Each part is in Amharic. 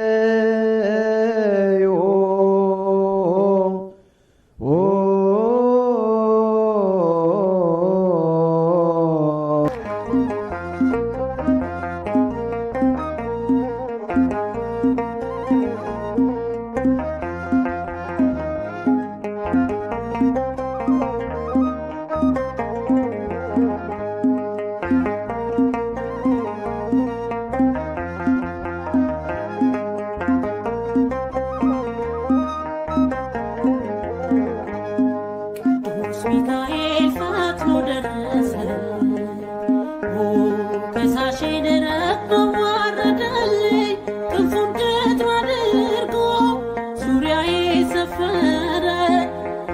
ጸልዩ ቅዱስ ሚካኤል ፈጥኖ ደረሰልኝ፣ ከሳሼን ረግጦ አዋረደልኝ። ክንፉን ቅጥር አድርጎ ዙሪያዬ ሰፈረ፣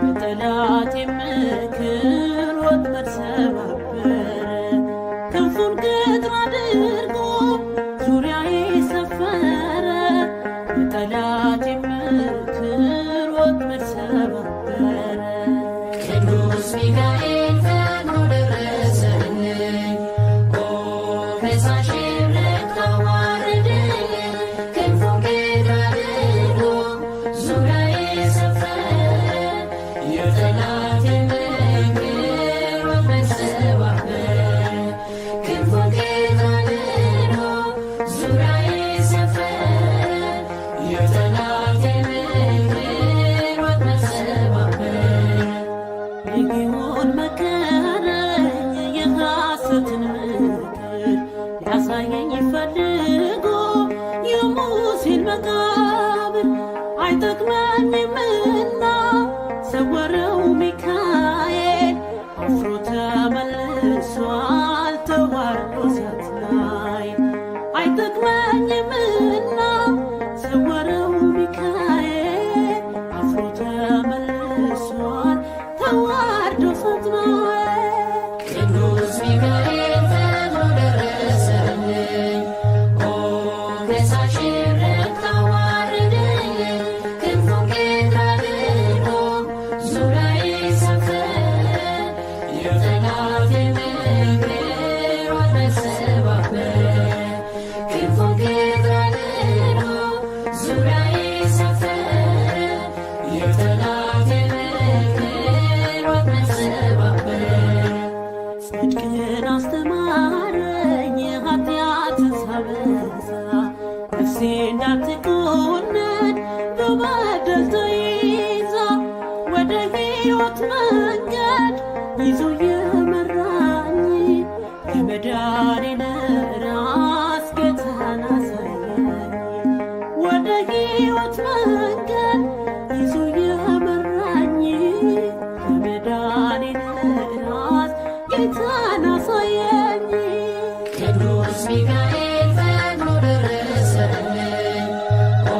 የጠላቴን ምክር ወጥመድ ሰባበረ። ክንፉን ቅጥር አድርጎ ዙሪያዬ ሰፈረ፣ የጠላቴን ምክር ወጥመድ ሰባበረ። ቅዱስ ሚካኤል ፈጥኖ ደረሰልኝ፣ ኦ ከሳሼን ረግጦ አዋረደልኝ። ክንፉን ቅጥር አድርጎ ዙሪያዬ ሰፈረ፣ የጠላቴን ምክር ወጥመድ ሰባበረ። ክንፉን ቅጥር አድርጎ ዙሪያዬ ሰፈረ፣ የጠላቴን ምክር ወጥመድ ሰባበረ። ሊጊዮን መከረኝ የሐሰትን ምክር ሊያሳየኝ ፈልጎ የሙሴን መቃብር አይጠቅመኝምና ሰወረው ሚካኤል አፍሮ ተመልሷል ተዋርዶ ሳትናኤል አይጠቅመኝምና ሰወረው ሚካኤል አፍሮ ተመልሷል ተዋርዶ ሳትናኤል። ቅዱስ ሚካኤል ፈጥኖ ደረሰልኝ፣ ኦ ከሳሼን ረግጦ አዋረደልኝ። ክንፉን ቅጥር አድርጎ ዙሪያዬ ሰፈረ፣ የጠላቴን ምክር ወጥመድ ሰባበረ። ክንፉን ቅጥር አድርጎ ዙሪያዬ ሰፈረ፣ የጠላቴን ምክር ወጥመድ ሰባበረ። ጽድቅን አስተማረኝ ኃጢአትን ሳበዛ ነፍሴ እንዳትኮነን በበደል ተይዛ ወደ ሕይወት መንገድ ይዞ የመራኝ የመዳኔን ራስ ጌታን አሳየኝ። ወደ ሕይወት መንገድ ይዞ የመራኝ የመዳኔን ራስ ጌታን አሳየኝ። ቅዱስ ሚካኤል ፈጥኖ ደረሰልኝ፣ ኦ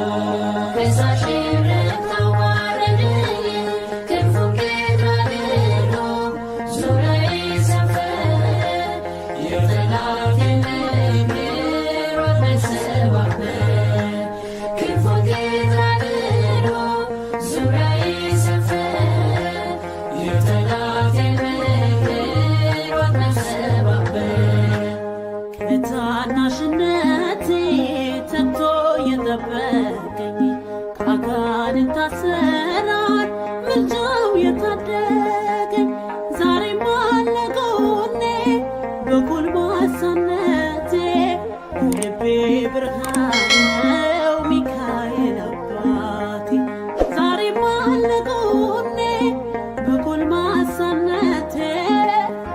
ከሳሼን ረግጦ አዋረደልኝ። ክንፉን ቅጥር አድርጎ ዙሪያዬ ሰፈረ፣ የጠላቴን ምክር ወጥመድ ሰባበረ። ክንፉን ቅጥር አድርጎ ዙሪያዬ ሰፈረ፣ የጠላቴን ምክር ወጥመድ ሰባበረ። ከታናሽነቴ ተግቶ የጠበቀኝ ከአጋንንት አሰራር ምልጃው የታደገኝ ዛሬም አለ ጎኔ በጎልማሳነቴ የልቤ ብርሃን ነው ሚካኤል አባቴ ዛሬም አለ ጎኔ በጎልማሳነቴ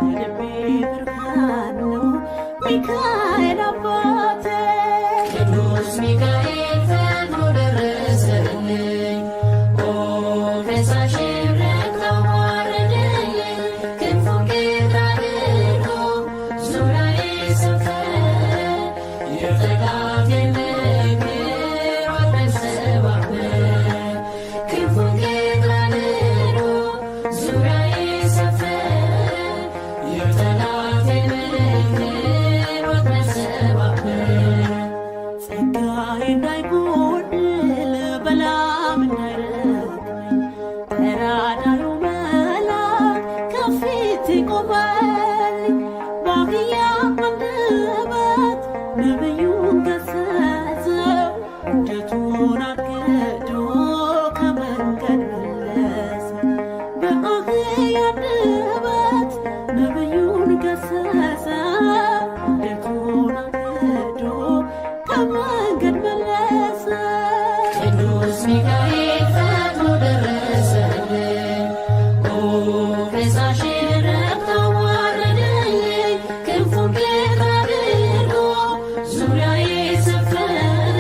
የልቤ ብርሃን ነው ሚካኤል አባቴ። ቅዱስ ሚካኤል ፈጥኖ ደረሰልኝ፣ ኦ ከሳሼን ረግጦ አዋረደልኝ። ክንፉን ቅጥር አድርጎ ዙሪያዬ ሰፈረ፣ የጠላቴን ምክር ወጥመድ ሰባበረ። ክንፉን ቅጥር አድርጎ ዙሪያዬ ሰፈረ፣ የጠላቴን ምክር ወጥመድ አንደበት ነብዩን ገሰጸው፣ ውርደቱን አግዶ ከመንገድ መለሰ። በአህያ አንደበት ነብዩን ገሰጸው፣ ውርደቱን አግዶ ከመንገድ መለሰ። ቅዱስ ሚካኤል ፈጥኖ ደረሰልኝ፣ ኦ ከሳሼን ረግጦ አዋረደልኝ። ክንፉን ቅጥር አድርጎ ዙሪያዬ ሰፈረ፣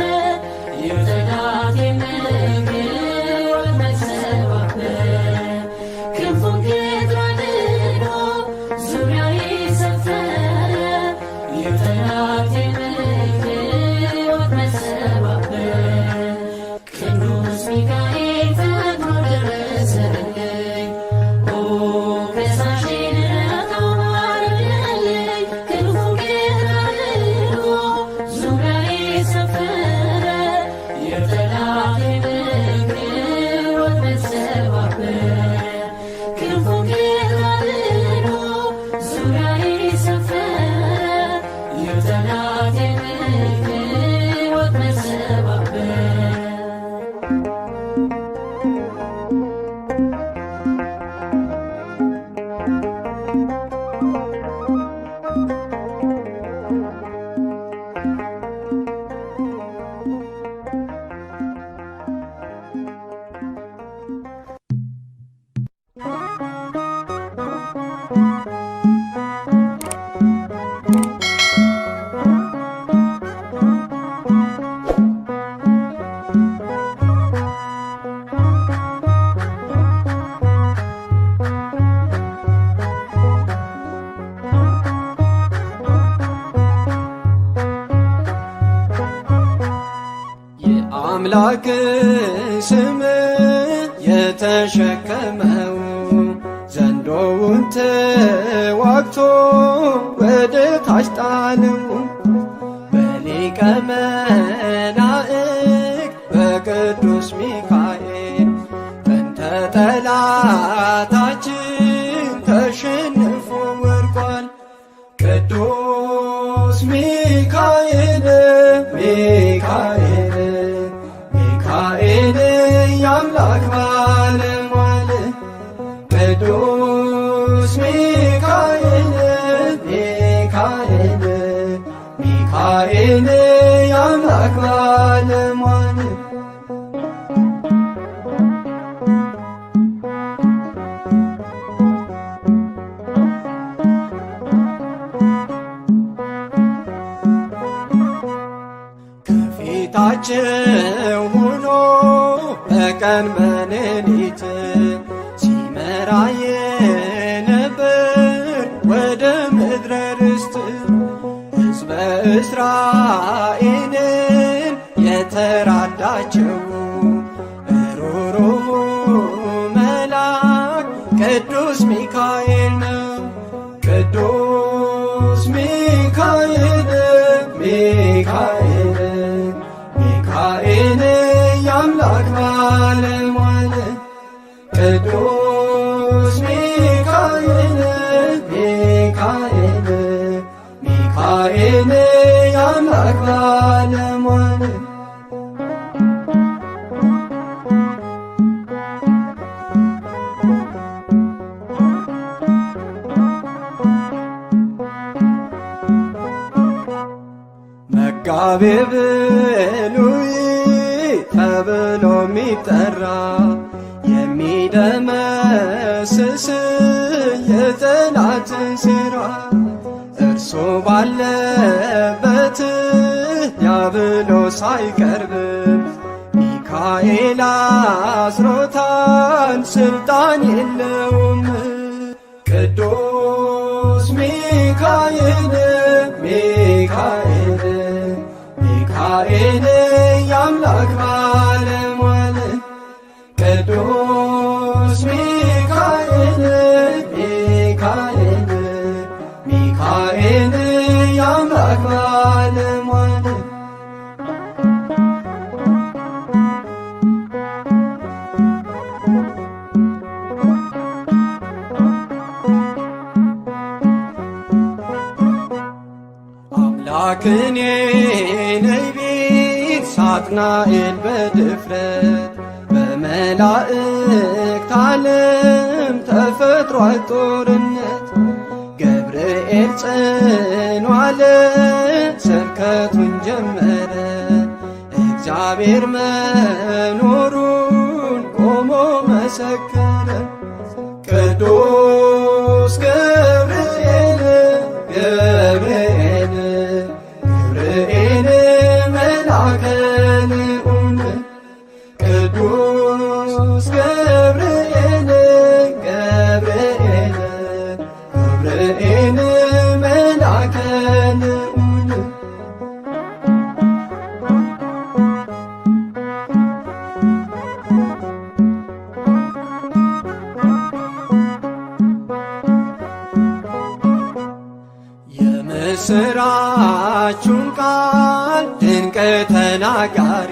የጠላቴን ምክር ወጥመድ ሰባበረ። ክንፉን ቅጥር አድርጎ ዙሪያዬ ሰፈረ፣ የጠላቴን ምክር ወጥመድ ሰባበረ። ቅዱስ ሚካኤል ፈጥኖ ደረሰልኝ፣ ኦ ከሳሼን ረግጦ አዋረደልኝ። ክንፉን ቅጥር አድርጎ ዙሪያዬ ሰፈረ፣ የጠላቴን ምክር ወጥመድ ሰባበረ። ክንፉን ቅጥር አድርጎ ዙሪያዬ ሰፈረ፣ የጠላቴን ምክር ወጥመድ ሰባበረ። የአምላክ ስም የተሸከመው ዘንዶውን ተዋግቶ ወደ ታች ጣለው። በሊቀ መላእክት በቅዱስ ሚካኤል ጥንተ ጠላታችን ተሸንፎ ወድቋል። ቅዱስ ሚካኤል ሚካኤል ሚካኤል የአምላክ ባለሟል፣ ቅዱስ ሚካኤል ሚካኤል ሚካኤል የአምላክ ባለሟል። ከፊታቸው ሆኖ በቀን በሌሊት ሲመራ የነበር ወደ ምድረ ርስት ሕዝበ እስራኤልን የተራዳቸው ሩሩሁ መልአክ ቅዱስ ሚካኤል ነው። ቅዱስ ሚካኤል ሚካኤል ሚካኤል የአምላክ ባለሟል፣ ቅዱስ ሚካኤል ሚካኤል ሚካኤል የአምላክ ባለሟል። መጋቤ ብሉይ ተብሎ የሚጠራ የሚደመስስ የጠላትን ሴራ፣ እርሱ ባለበት ዲያብሎስ አይቀርብም። ሚካኤል አስሮታል፣ ስልጣን የለውም። ቅዱስ ሚካኤል ሚካኤል ሚካኤል የአምላክ ባለሟል፣ ቅዱስ ሚካኤል ሚካኤል ሚካኤል የአምላክ ባለሟል። አምላክኔ ነኝ ቢል ሳጥናኤል በድፍረት በመላእክት ዓለም ተፈጥሯል ጦርነት። ገብርኤል ጽኑ አለ ስብከቱን ጀመረ፣ እግዚአብሔር መኖሩን ቆሞ መሰከረ። ቅዱስ ገብርኤል ገብርኤል ገብርኤል መልአከ ልዑል፣ ቅዱስ ገብርኤል ገብርኤል ገብርኤል መልአከ ልዑል። የምስራቹን ቃል ድንቅ ተናጋሪ፣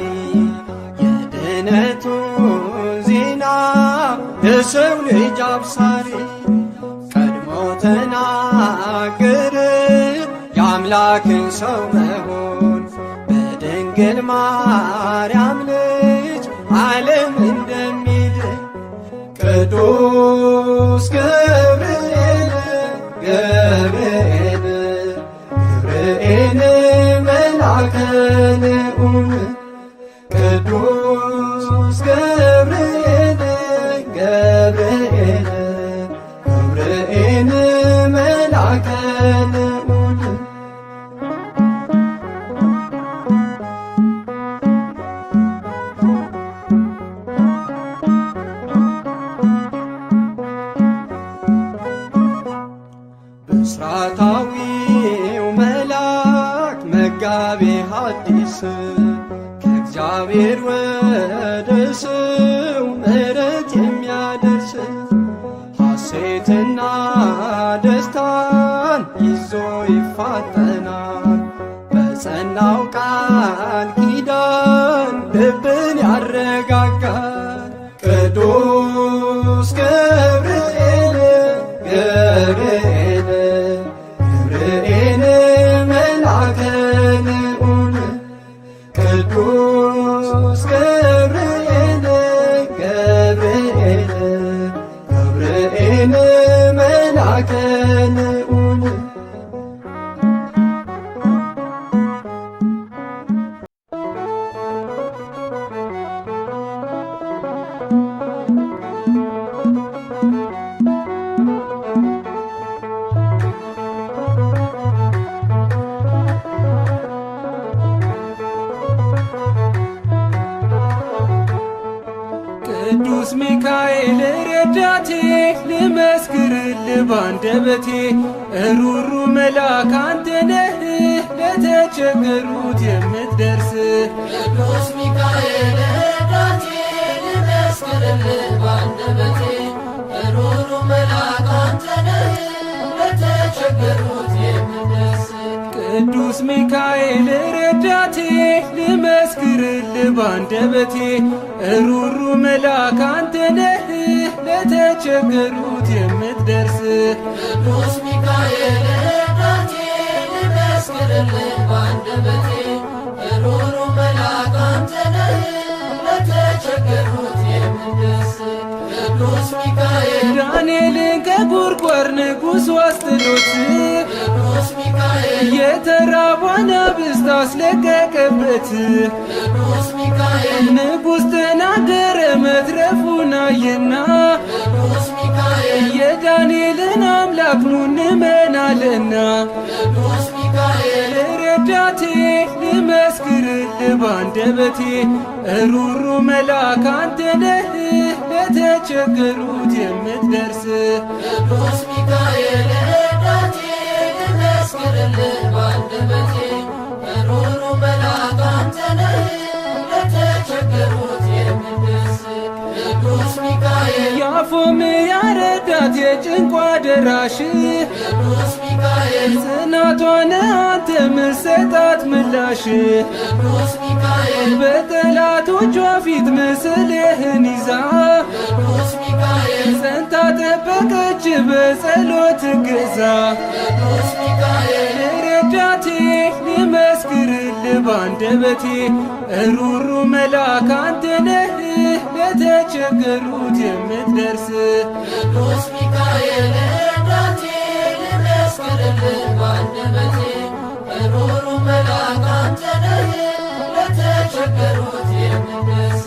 የድነቱን ዜና የሰው ልጅ አብሳሪ፣ ቀድሞ ተናገረ የአምላክን ሰው መሆን፣ በድንግል ማርያም ልጅ ዓለም እንደሚድን። ቅዱስ ገብርኤል ገብርኤል ገብርኤል መልአከ ልዑል፣ ቅዱስ ገብርኤል ገብርኤል ገብርኤል መልአከ ልዑል። ብስራታዊው መልአክ መጋቤ ሐዲስ፣ ከእግዚአብሔር ወደ ሰው ምሕረት የሚያደርስ፣ ሐሴትና ደስታን ይዞ ይፋጠናል፣ በጸናው ቃል ኪዳን ልብን ያረጋጋል። ቅዱስ ገብርኤል ገብርኤል ገብርኤል መልአከ ልዑል፣ ቅዱስ ገብርኤል ገብርኤል ገብርኤል መልአከ ልዑል። ቅዱስ ሚካኤል ረዳቴ፣ ልመስክርልህ ባንደበቴ፣ እሩሩ መልአክ አንተ ነህ ለተቸገሩት የምትደርስ። ቅዱስ ሚካኤል ረዳቴ፣ ልመስክርልህ ባንደበቴ፣ ሩሩ መልአክ አንተ ነህ ለተቸገሩት የምትደርስ። ቅዱስ ሚካኤል ረዳቴ፣ ልመስክርልህ ባንደበቴ፣ እሩሩ መልአክ አንተ ነህ ለተቸገሩት የምትደርስ። ቅዱስ ሚካኤል ረዳቴ፣ ልመስክርልህ ባንደበቴ፣ ሩሩ መልአክ አንተ ነህ ለተቸገሩት የምትደርስ። ቅዱስ ሚካኤል ዳንኤልን ከጉድጓድ ንጉሥ አስጥሎት፣ ቅዱስ ሚካኤል የተራቡ አናብስት አስለቀቀበት። ቅዱስ ሚካኤል ንጉሥ ተናገረ መትረፉን አየና፣ ቅዱስ ሚካኤል የዳንኤልን አምላክ ኑ እንመናለና። ቅዱስ ሚካኤል ረዳቴ፣ ልመስክርልህ ባንደበቴ፣ እሩሩ መልአክ አንተ ነህ ለተቸገሩት የምትደርስ። ቅዱስ ሚካኤል ረዳቴ፣ ልመስክርልህ ባንደበቴ፣ ሩሩ መልአክ አንተ ነህ ለተቸገሩት የምትደርስ። ቅዱስ ሚካኤል የአፎምያ ረዳት የጭንቋ ደራሽ፣ ቅዱስ ሚካኤል ጽናቷን አንተ ምሰጣት ምላሽ፣ ቅዱስ ሚካኤል በጠላቶቿ ፊት ምስልህን ይዛ፣ ቅዱስ ሚካኤል ጸንታ ጠበቀች በጸሎት ገዛ። ቅዱስ ሚካኤል ረዳቴ፣ ልመስክርልህ ባንደበቴ ሩሩ መልአክ አንተ ነህ ለተቸገሩት የምትደርስ ቅዱስ ሚካኤል ረዳቴ ልመስክርልህ ባንደበቴ ሩሩ መልአክ አንተ ነህ ለተቸገሩት የምትደርስ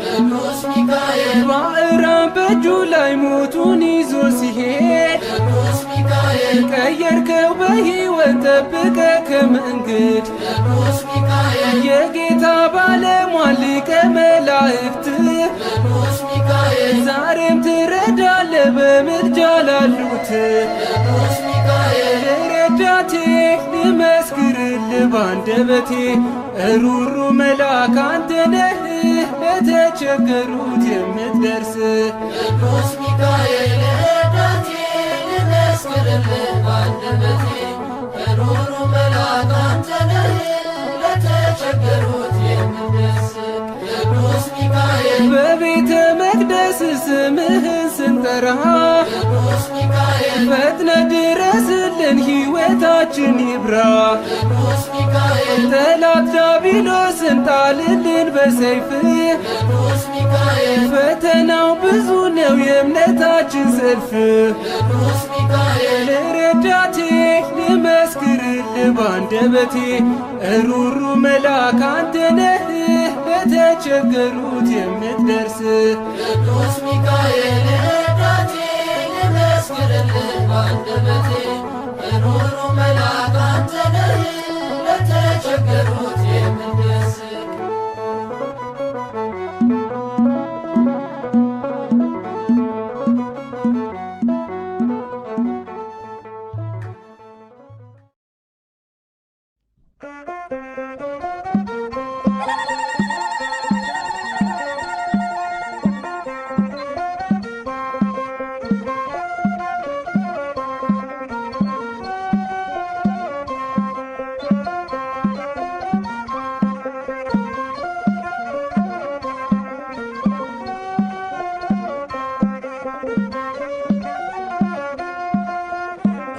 ቅዱስ ሚካኤል ባዕራን በእጁ ላይ ሞቱን ይዞ ሲሄድ ቅዱስ ሚካኤል ቀየርከው በሕይወት ጠብቀ ከመንገድ ቅዱስ ሚካኤል የጌታ ባለሟል ሊቀ መላእክት ቅዱስ ሚካኤል ዛሬም ትረዳለህ በምልጃ ላሉት ቅዱስ ሚካኤል ረዳቴ ልመስክርልህ ባንደበቴ ሩሩ መልአክ አንተ ነህ ለተቸገሩት የምትደርስ ቅዱስ ሚካኤል ረዳቴ ልመስክርልህ ባንደበቴ ሩሩ መልአክ አንተ ነህ ለተቸገሩት የምትደርስ ቅዱስ ሚካኤል በቤተ መቅደስ ስምህን ስንጠራ ቅዱስ ሚካኤል ፈጥነ ድረስልን ሕይወታችን ይብራ ቅዱስ ሚካኤል ጠላት ዲያብሎስን ጣልልን በሰይፍ ቅዱስ ሚካኤል ፈተናው ብዙ ነው የእምነታችን ሰልፍ ቅዱስ ሚካኤል ረዳቴ ልመስክርልህ ባንደበቴ ሩሩ መልአክ አንተ ነህ ለተቸገሩት የምትደርስ ቅዱስ ሚካኤል ረዳቴ ልመስክርልህ ባንደበቴ ሩሩ መልአክ አንተ ነህ ለተቸገሩት የምትደርስ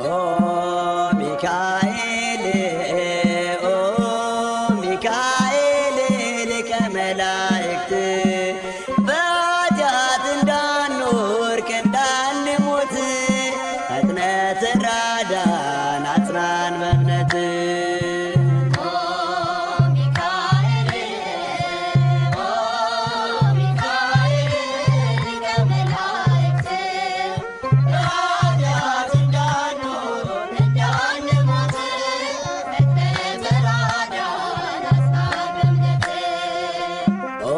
ኦ ሚካኤል ኦ ሚካኤል ሊቀ መላእክት በኃጢአት እንዳንወድቅ እንዳንሞት ፈጥነህ ተራዳን አጽናን በእምነት። ኦ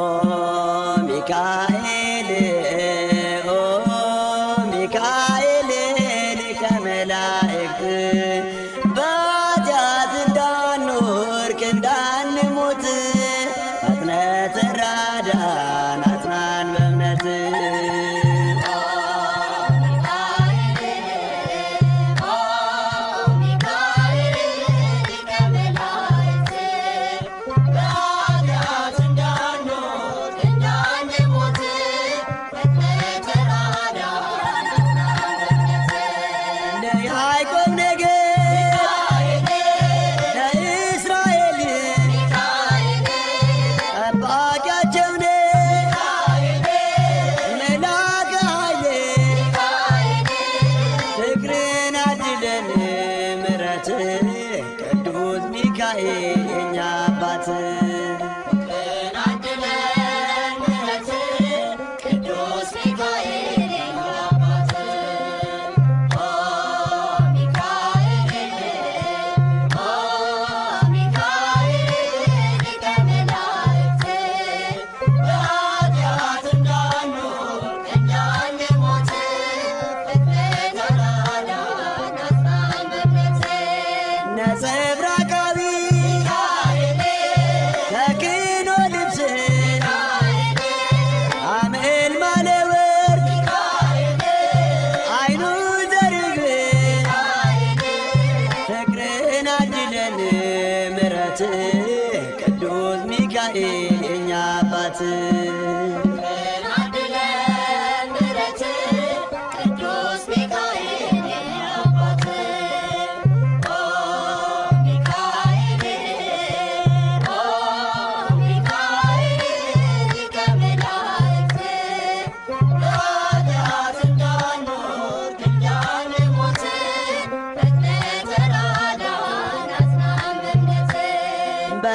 ሚካኤል ኦ ሚካኤል ሊቀ መላእክት በኃጢአት እንዳንወድቅ እንዳንሞት ፈጥነህ ተራዳን አጽናን በእምነት። ለያዕቆብ ነገድ ለእስራኤል ጠባቂያቸው ነህ መልአከ ኃይል ፍቅርን አድለን ምሕረት ቅዱስ ሚካኤል የኛ አባት። ነጸብራቃዊ ተክኖ ልብስ አምል ማለወርቅ አይኑ ዘርግ ፍቅርን አድለን ምሕረት ቅዱስ ሚካኤል የኛ አባት። ቅዱስ ሚካኤል አባት ኦ ሚካኤል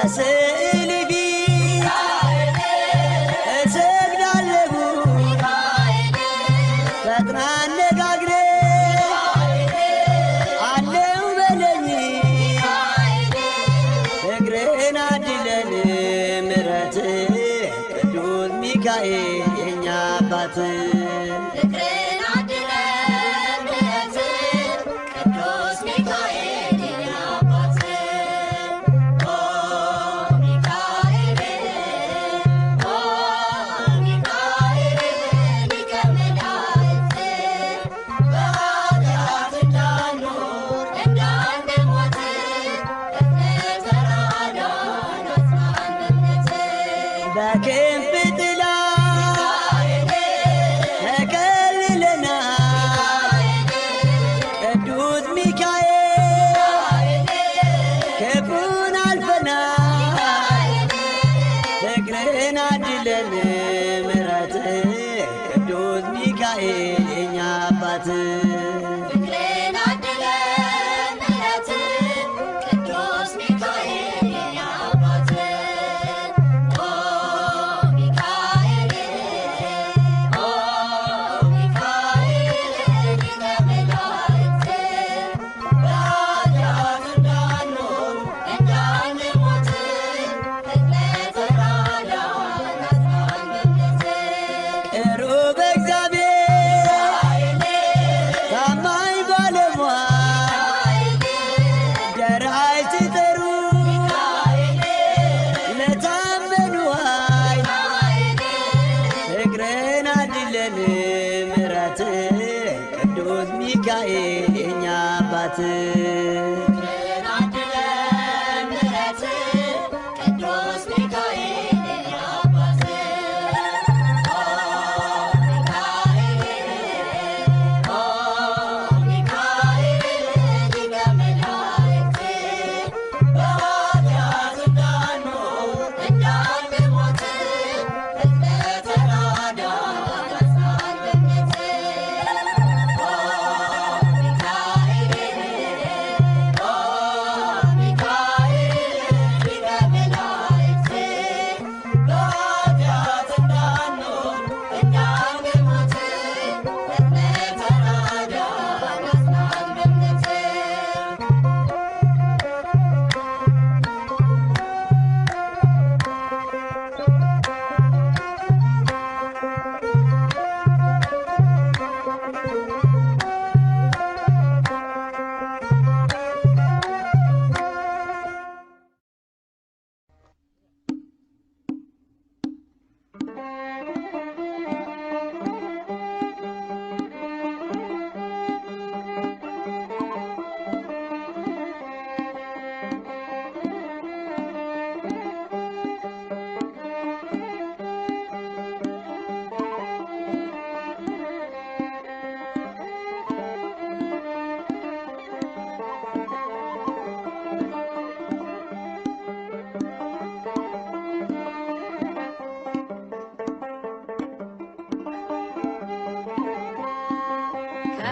በስዕል ፊት እሰግዳለሁ ፈጥና አነጋግረ አለው በለኝ ፍቅርህን አድለን ምሕረት ቅዱስ ሚካኤል የኛ አባት ፍቅርን አድለን ምሕረት ቅዱስ ሚካኤል የኛ አባት። ኦ ሚካኤል ኦ ሚካኤል ሊቀ መላእክት በኃጢአት እንዳንኖር እንዳንሞት ፈጥነህ ተራዳን አጽናን በእምነት። በክንፍ ጥላ ተከልለናል ቅዱስ ሚካኤል ክፉን አልፈናል ፍቅርህን አድለን ምሕረት ቅዱስ ሚካኤል የኛ አባት ፍቅርን አድለን ምሕረት ቅዱስ ሚካኤል የኛ አባት። ኦ ሚካኤል ኦ ሚካኤል ሊቀ መላእክት በኃጢአት እንዳንኖር እንዳንሞት ፈጥነህ ተራዳን አጽናን በእምነት። ቅሩብ እግዚአብሔር ታማኝ ባለሟል ደራሽ ሲጠሩ ለታመኑ ኃይል ፍቅርህን አድለን ምሕረት ቅዱስ ሚካኤል የኛ አባት ፍቅርን አድለን ምሕረት ቅዱስ ሚካኤል የኛ አባት። ኦ ሚካኤል ኦ ሚካኤል ሊቀ መላእክት በኃጢአት እንዳንኖር እንዳንሞት ፈጥነህ ተራዳን አጽናን በእምነት። ኦ ሚካኤል ኦ ሚካኤል ሊቀ መላእክት በኃጢአት እንዳንኖር እንዳንሞት ፈጥነህ ተራዳን አጽናን በእምነት።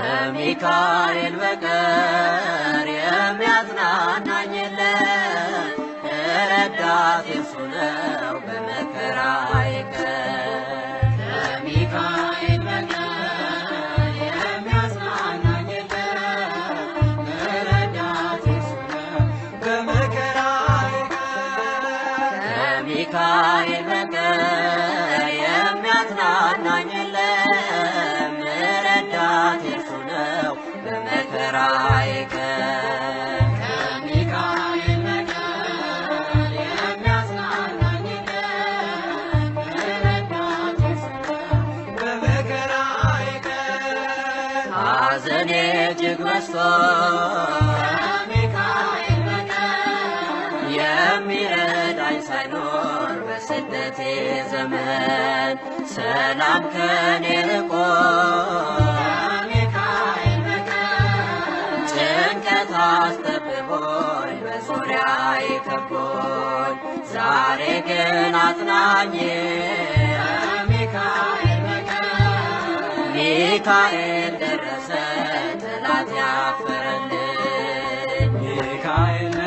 ከሚካኤል በቀር የሚያጽናናኝ የለም፣ ረዳቴ እርሱ ነው በመከራዬ ቀን። ከሚካኤል በቀር የሚያጽናናኝ የለም፣ ረዳቴ እርሱ ነው በመከራዬ ቀን ከሚካኤል በቀር የሚያጽናናኝ የለም፣ ረዳቴ እርሱ ነው በመከራዬ ቀን። ከሚካኤል በቀር የሚያጽናናኝ የለም፣ ረዳቴ እርሱ ነው በመከራዬ ቀን ሐዘኔ እጅግ በዝቶ ከሚካኤል በቀር የሚረዳኝ ሳይኖር በስደቴ ዘመን ሰላም ከኔ ርቆ ከሚካኤል በቀር ጭንቀት አስጠብቦኝ በዙሪያዬ ከቦኝ ዛሬ ግን አጽናኝ ሚካኤል በቀር ሚካኤል ደረሰ ጠላት ያፈረልኝ ሚካኤል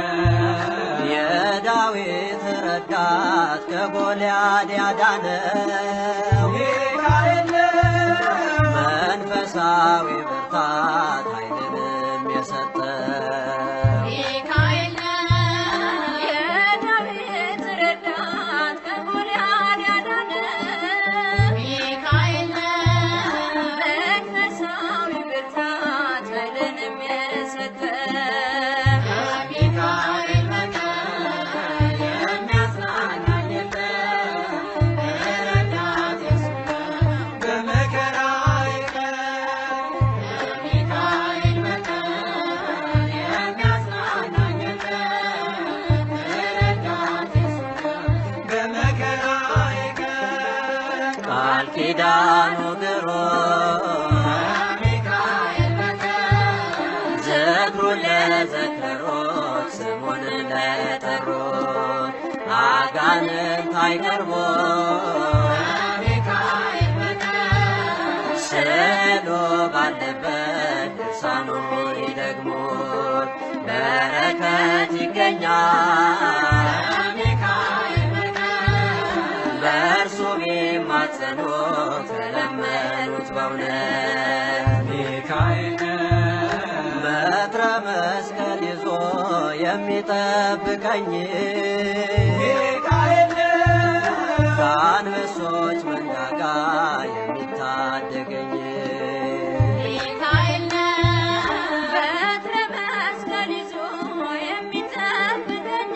የዳዊት ረዳት ከጎልያድ ያዳነው ሚካኤል መንፈሳዊ ብርታት ኃይልንም የሰጠው ሚካኤል የዳዊት ረዳት ከጎልያድ ያዳነ ሚካኤል መንፈሳዊ ብርታት ኃይልንም የሰጠ ከሚካኤል በቀር የሚያጽናናኝ የለም፣ ረዳቴ እርሱ ነው። በመከራዬ ቀን ከሚካኤል በቀር የሚያጽናናኝ የለም፣ ረዳቴ እርሱ ነው። በመከራዬ ቀን ቃል ኪዳኑ ግሩም ከሚካኤል በቀር ዝክሩን ለዘከሩት ስሙን ለጠሩት አጋንንት አይቀርቡት ከሚካኤል በቀር ስዕሉ ባለበት ድርሳኑ ይደግሙት በረከት ይገኛል ከሚካኤል በቀር በእርሱ ቢማጸኑት ለለመኑት በእውነት ሚካኤል በትረ መስቀል ይዞ የሚጠብቀኝ ሚካኤል ከአንበሶች መንጋጋ የሚታደገኝ ሚካኤል በትረ መስቀል ይዞ የሚጠብቀኝ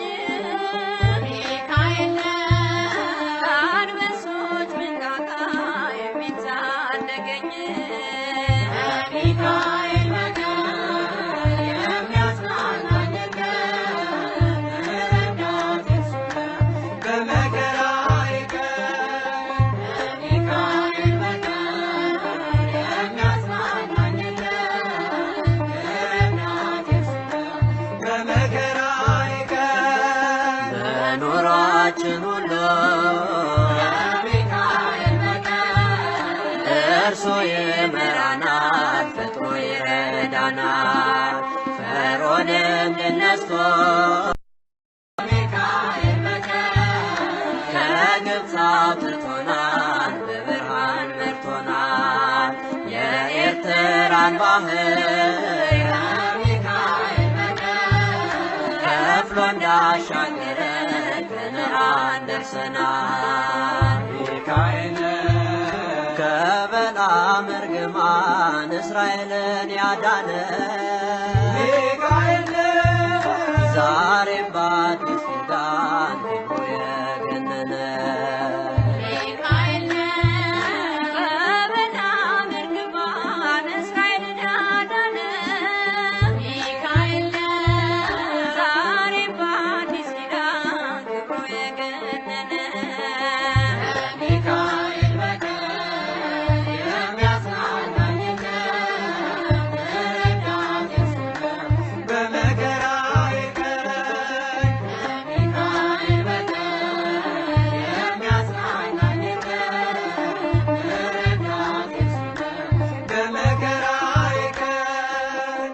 ሚካኤል ከአንበሶች መንጋጋ የሚታደገኝ ከሚካኤል በቀር የሚያጽናናኝ የለም፣ ረዳቴ እርሱ ነው። በመከራዬ ቀን ከሚካኤል በቀር የሚያጽናናኝ የለም፣ ረዳቴ እርሱ ነው። በመከራዬ ቀን በኑሯችን ሁሉ ከሚካኤል በቀር እርሱ ይመራናል፣ ፈጥኖ ይረዳናል። ፈርዖንን ድል ነስቶ ከሚካኤል በቀር ከግብፅ አውጥቶናል፣ በብርሃን መርቶናል። የኤርትራን ባህር ከሚካኤል በቀር ከፍሎ እንዳሻገረ ከነዓን ደርሰናል። ሚካኤል ከበለዓም እርግማን እስራኤልን ያዳነ ሚካኤል ዛሬም በአዲስ ኪዳን ክብሩ የገነነ ሚካኤል ከበለዓም እርግማን እስራኤልን ያዳነ ሚካኤል ዛሬም በአዲስ ኪዳን ክብሩ የገነነ ከሚካኤል በቀር የሚያጽናናኝ የለም፣ ረዳቴ እርሱ ነው። በመከራዬ ቀን ከሚካኤል በቀር የሚያጽናናኝ የለም፣ ረዳቴ እርሱ ነው። በመከራዬ ቀን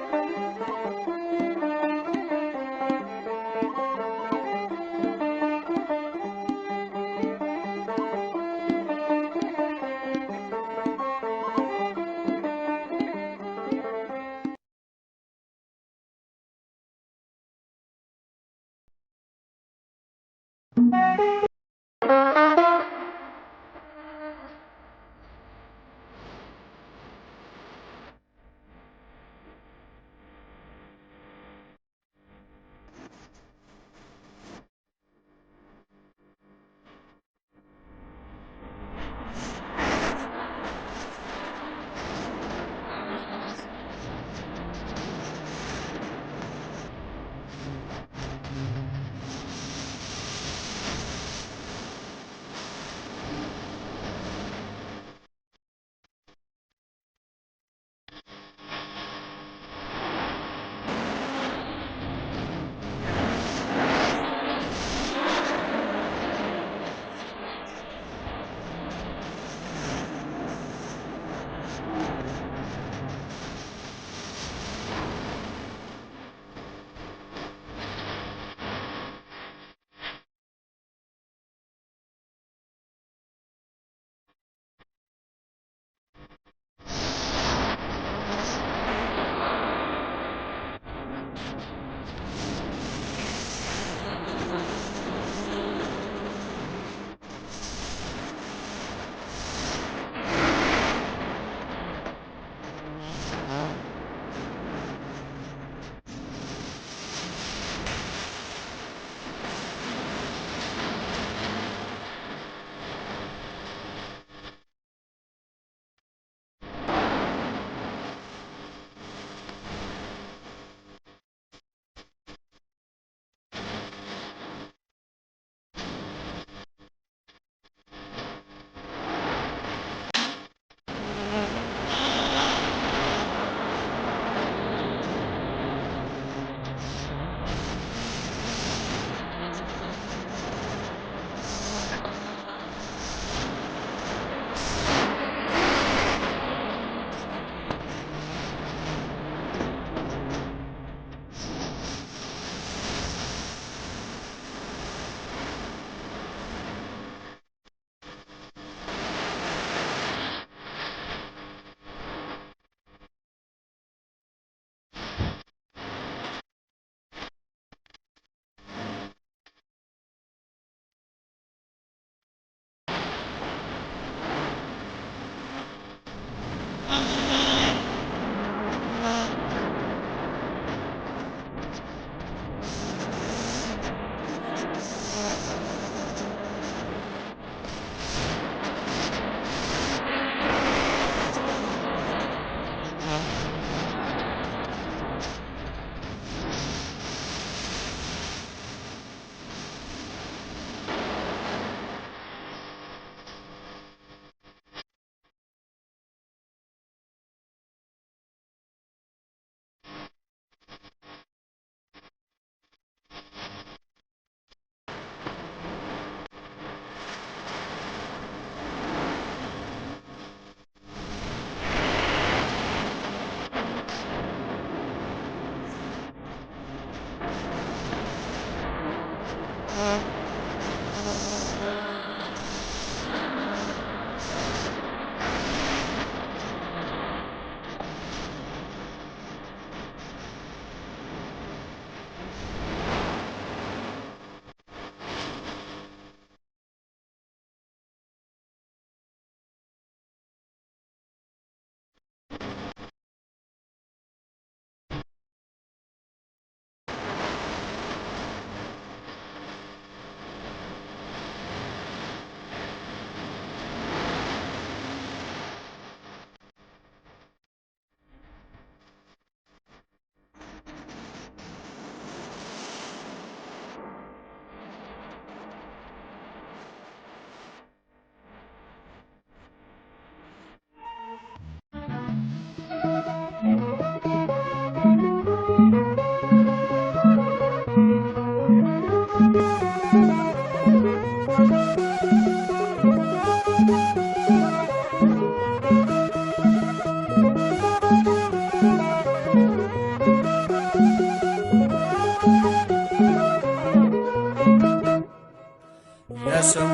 የስሙ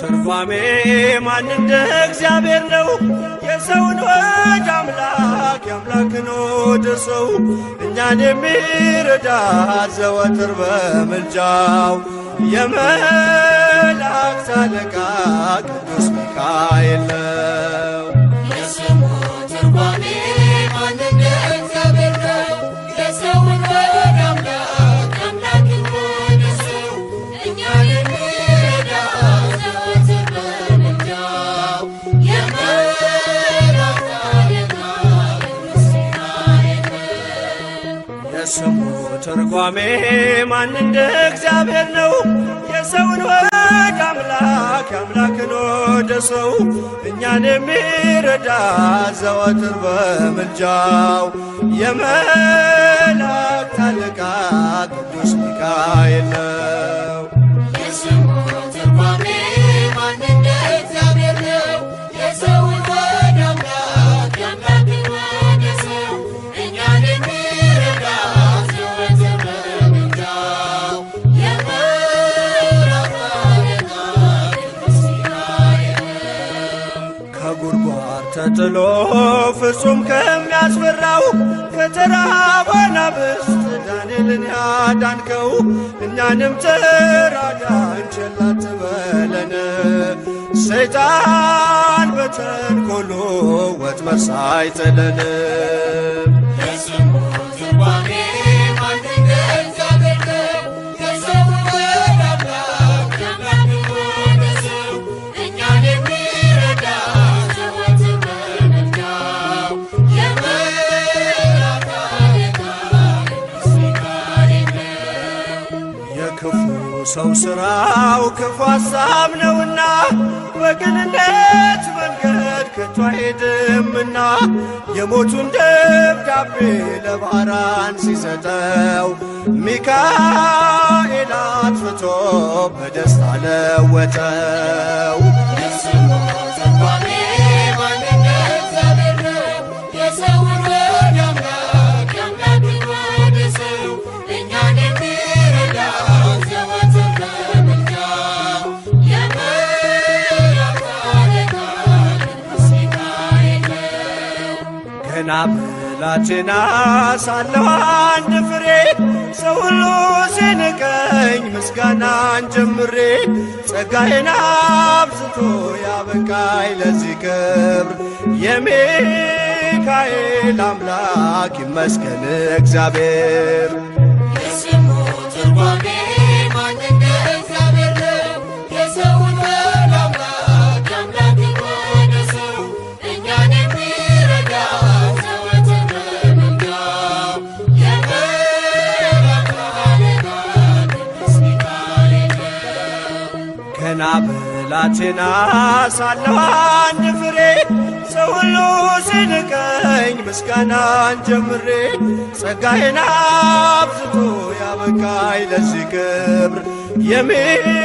ትርጓሜ ማን እንደ እግዚአብሔር ነው? የሰውን ወደ አምላክ የአምላክን ወደ ሰው እኛን የሚረዳ ዘወትር በምልጃው የመላእክት አለቃ ቅዱስ ሚካኤል ነው። የስሙ ትርጓሜ ማን እንደ እግዚአብሔር ነው? የሰውን ወደ አምላክ አምላክን ወደ ሰው እኛን የሚረዳ ዘወትር በምልጃው የመላእክት አለቃ ቅዱስ ሚካኤል ነው። የስሙ ትርጓሜ ማን እንደ እግዚአብሔር ነው? የሰውን ወደ አምላክ የአምላክን ወደ ሰው እኛን የሚረዳ ዘወትር በምልጃው የመላእክት አለቃ ቅዱስ ሚካኤል ነው። የስሙ ትርጓሜ ማን እንደ እግዚአብሔር ነው? የሰውን ወደ አምላክ አምላክን ወደ ሰው እኛን የሚረዳ ዘወትር በምልጃው የመላእክት አለቃ ቅዱስ ሚካኤል ነው። ከጉድጓድ ተጥሎ ፍጹም ከሚያስፈራው ከተራበ አናብስት ዳንኤልን ያዳንከው እኛንም ትራዳን ቸል አትበለን። ሰይጣን በተንኮሉ ወጥመድ ሳይጥለን የስሙ ትርጓሜ ማን እንደ እግዚአብሔር ነው? የሰውን ወደ አምላክ አምላክን ወደ ሰው እኛን የሚረዳ ዘወትር በምልጃው የመላእክት አለቃ ቅዱስ ሚካኤል ነው። የክፉ ሰው ሥራው ክፉ ሐሳብ ነውና በቅንነት መንገድ ከቶ አይሄድምና የሞቱን ደብዳቤ ለባራን ሲሰጠው ሚካኤል አጥፍቶ በደስታ ለወጠው። የስሙ ትርጓሜ ማን እንደ እግዚአብሔር ነው? የሰውን ወደ አምላክ አምላክን ወደ ሰው እኛን የሚረዳ ዘወትር በምልጃው የመላእክት አለቃ ቅዱስ ሚካኤል ነው። ገና ብላቴና ሳለሁ አንድ ፍሬ ሰው ሁሉ ሲንቀኝ ምስጋናን ጀምሬ ጸጋዬን አብዝቶ ያበቃኝ ለዚህ ክብር የሚካኤል አምላክ ይመስገን እግዚአብሔር። የስሙ ትርጓሜ ማን እንደ እግዚአብሔር ነው? የሰውን ወደ አምላክ አምላክን ወደ ሰው እኛን የሚረዳ ዘወትር በምልጃው የመላእክት አለቃ ቅዱስ ሚካኤል ነው። ገና ብላቴና ሳለሁ አንድ ፍሬ ሰው ሁሉ ሲንቀኝ ምስጋናን ጀምሬ ጸጋዬን አብዝቶ ያበቃኝ ለዚህ ክብር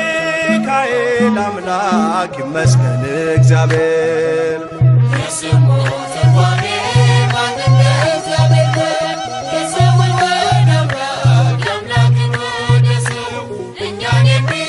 የሚካኤል አምላክ ይመስገን እግዚአብሔር። የስሙ ትርጓሜ ማን እንደ እግዚአብሔር ነው? የሰውን ወደ አምላክ አምላክን ወደ ሰው እኛን የሚረዳ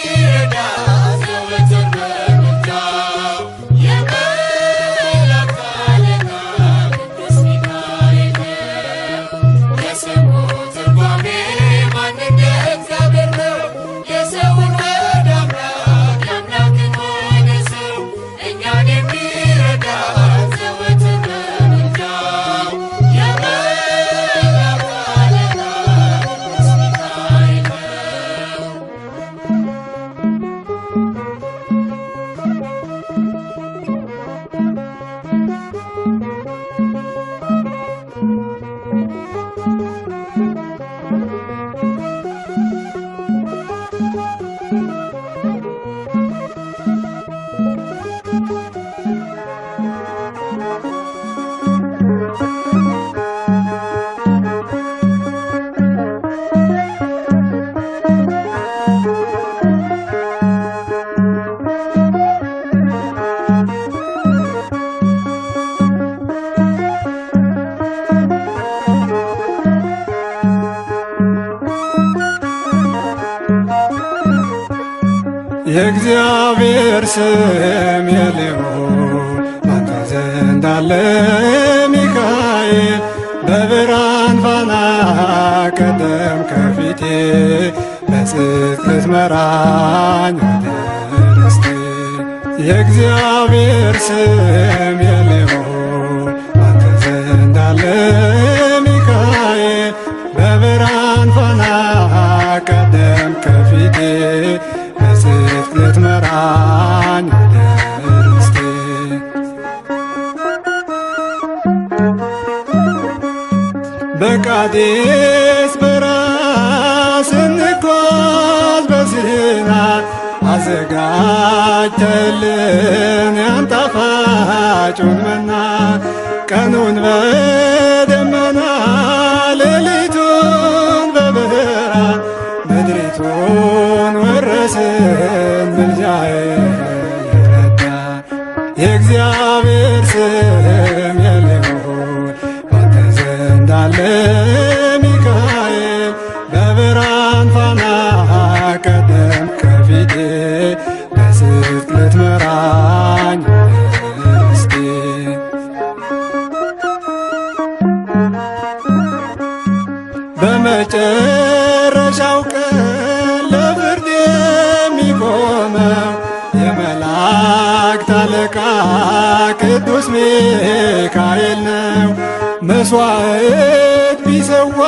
የእግዚአብሔር ስም የልዑል ባንተ ዘንድ አለ ሚካኤል፣ በብርሃን ፋና ቀደም ከፊቴ፣ በጽድቅ ልትመራኝ ወደ ርስቴ። የእግዚአብሔር ስም የልዑል ባንተ ዘንድ አለ ሚካኤል፣ በብርሃን ፋና ቀደም ከፊቴ፣ በጽድቅ ልትመራኝ ወደ ርስቴ። በቃዴስ በረሃ ስንጓዝ በሲና፣ አዘጋጅተልን ያን ጣፋጩን መና፣ ቀኑን በደመና ሌሊቱን በብርሃን ምድሪቱን ወረስን፣ ምልጃህ ረዳን። የእግዚአብሔር ስም የልዑል ባንተ ዘንድ አለ ሚካኤል፣ በብርሃን ፋና ቀደም ከፊቴ፣ በጽድቅ ልትመራኝ ወደ ርስቴ። በመጨረሻው ቀን ለፍርድ የሚቆመው የመላእክት አለቃ ቅዱስ ሚካኤል ነው። መስዋዕት ቢሰዋ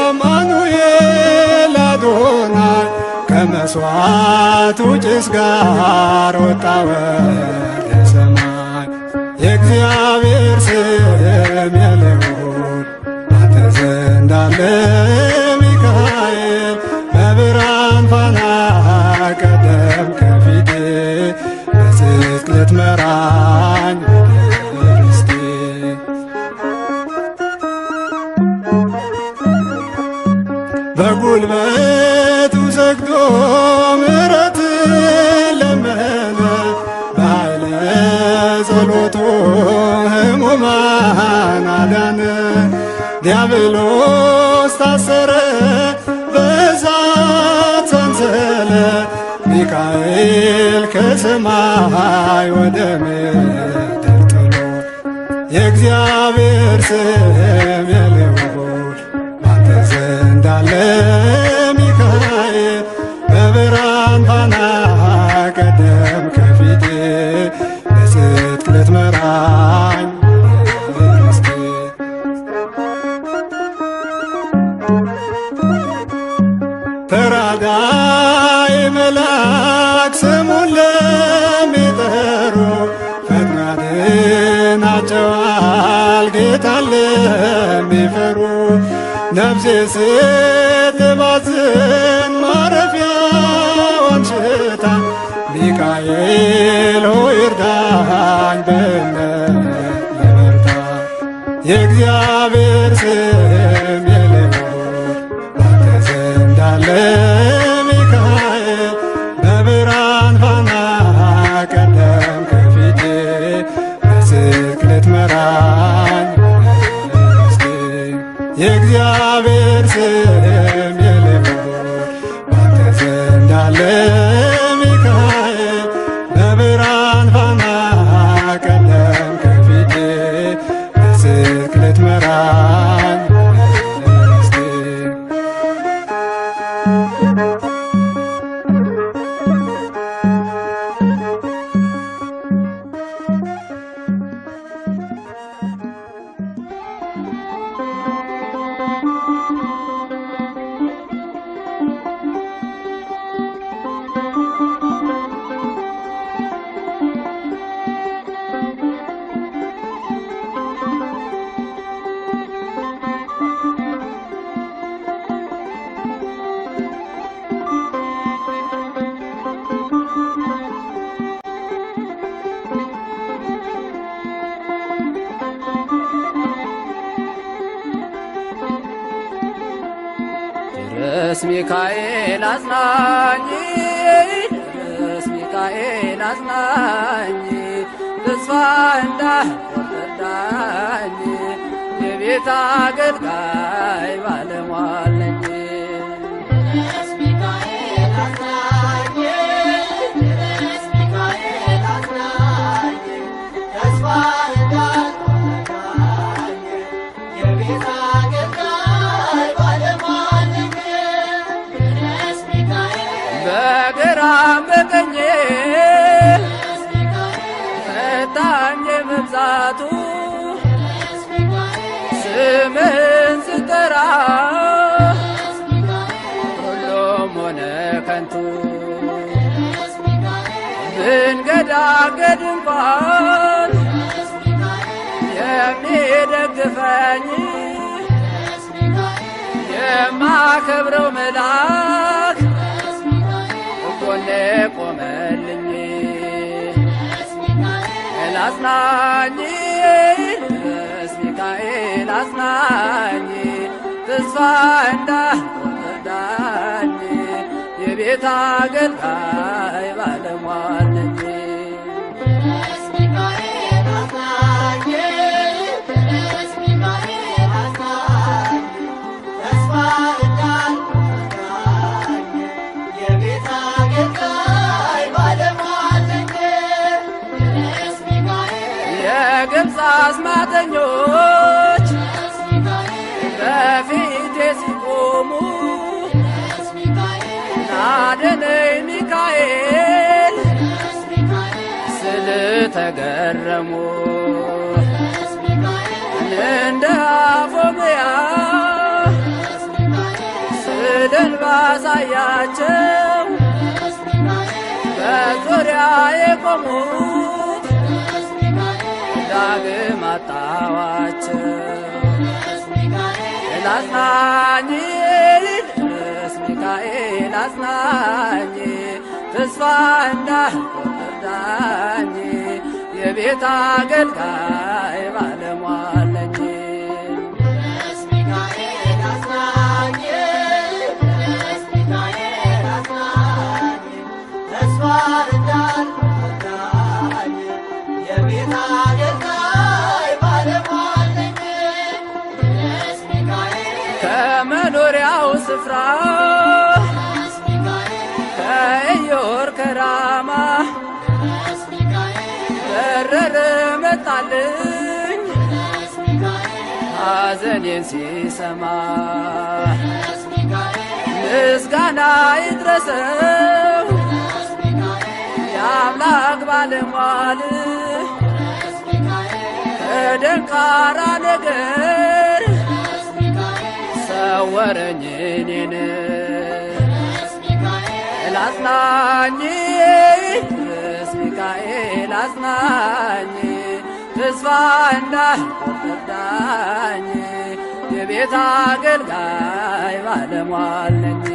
አማኑኤል አዶናይ፣ ከመስዋዕቱ ጭስ ጋር ወጣ ወደ ሰማይ። የእግዚአብሔር ስም የልዑል ባንተ ዘንድ አለ ሚካኤል፣ በብርሃን ፋና ቀደም ከፊቴ፣ በጽድቅ ልትመራኝ ወደ ርስቴ። በጉልበቱ ሰግዶ ምሕረትን ለመነ፣ በኃይለ ጸሎቱ ሕሙማን አዳነ። ዲያብሎስ ታሰረ በእሳት ሰንሰለት፣ ሚካኤል ከሰማይ ወደ ምድር ጥሎ። የእግዚአብሔር ስም የልዑል ባንተ ዘንድ አለ ሚካኤል፣ በብርሃን ፋና ቀደም ከፊቴ፣ በጽድቅ ልትመራኝ ወደ ርስቴ። ተራዳኢ መልአክ ስሙን ለሚጠሩ፣ ፈጥኖ ያድናቸዋል ጌታን ለሚፈሩ። ነፍሴ ስትባዝን ማረፊያዋን ሽታ፣ ሚካኤል ሆይ እርዳኝ በእምነት ልበርታ። የእግዚአብሔር ስም የልዑል ባንተ ዘንድ አለ ሚካኤል፣ በብርሃን ፋና ቀደም ከፊቴ፣ በጽድቅ ልትመራኝ ወደ ርስቴ። የእግዚአብሔር ስም የልዑል ባንተ ዘንድ አለ ሚካኤል፣ በብርሃን ፋና ቀደም ከፊቴ፣ በጽድቅ ልትመራኝ ወደ ርስቴ። ድረስ ሚካኤል አጽናኝ፣ ድረስ ሚካኤል አጽናኝ፣ ተስፋ እንዳልቆርጥ እርዳኝ፣ የቤት አገልጋይ ባለሟል ነኝ። ድረስ ሚካኤል አጽናኝ፣ በግራም በቀኜ ፈታኝ መብዛቱ ስምህን ስጠራ ሁሉም ሆነ ከንቱ ብንገዳገድ እንኳን የሚደግፈኝ የማከብረው መልአክ ጎኔ ቆመልኝ። አጽናኝ ቅዱስ ሚካኤል አጽናኝ ተስፋ እንዳልቆርጥ የቤት አገልጋይ ባለሟል ነኝ። የግብፅ አስማተኞች በፊቴ ሲቆሙ አድነኝ ሚካኤል ስል ተገረሙ። እንደ አፎምያ ስዕልን ባሳያቸው በዙሪያ የቆሙት ዳግም አጣኋቸው። አጽናኝ ቅዱስ ሚካኤል አጽናኝ ተስፋ እንዳልቆርጥ እርዳኝ የቤት አገልጋይ ባለሟል ነኝ። ከመኖሪያው ስፍራ ከኢዮር ከራማ በረረ መጣልኝ ሐዘኔን ሲሰማ ምስጋና ይድረሰው የአምላክ ባለሟል ከደንካራ ነገር ሰወረኝ እኔን። አጽናኝ ቅዱስ ሚካኤል አጽናኝ ተስፋ እንዳልቆርጥ እርዳኝ የቤት አገልጋይ ባለሟል ነኝ።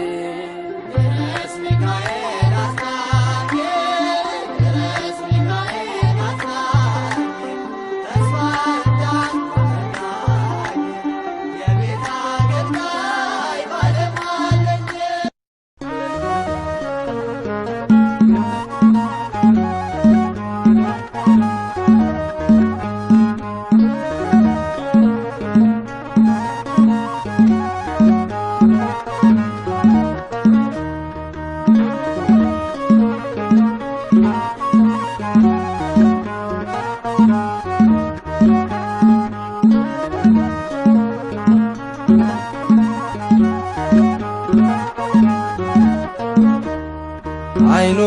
አይኑ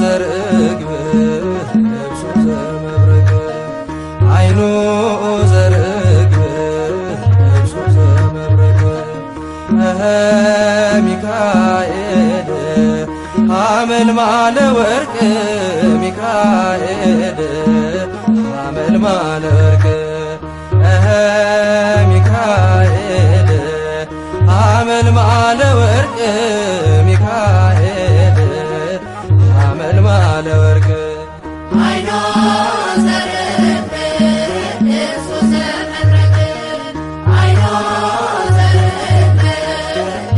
ዘርግብ ልብሱ ዘመብረቅ አይኑ ዘርግብ ልብሱ ዘመብረቅ እኸ ሚካኤል አመልማለ ወርቅ ሚካኤል አመልማለ ወርቅ እኸ ሚካኤል አመልማለ ወርቅ ሚካኤል አመልማለ ወርቅ አይኖ ዘርግብ ልብሱ ዘመብረቅ አይኖ ዘርግብ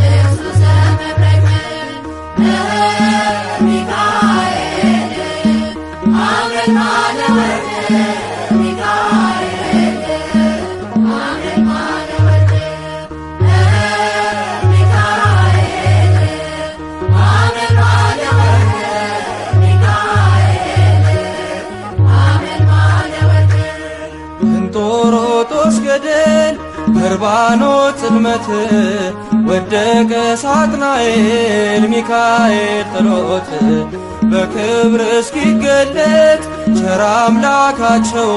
ልብሱ ዘመብረቅ ሚካኤል አመልማለ ወርቅ ሚካኤል አመልማለ ወርቅ ሚካኤል አመልማለ ወርቅ ሚካኤል አመልማለ ወርቅ እንጦሮጦስ ገደል እርባኖ ጽልመት ወደቀ ሳጥናኤል ሚካኤል ጥሎት በክብር እስኪገለጥ ቸር አምላካቸው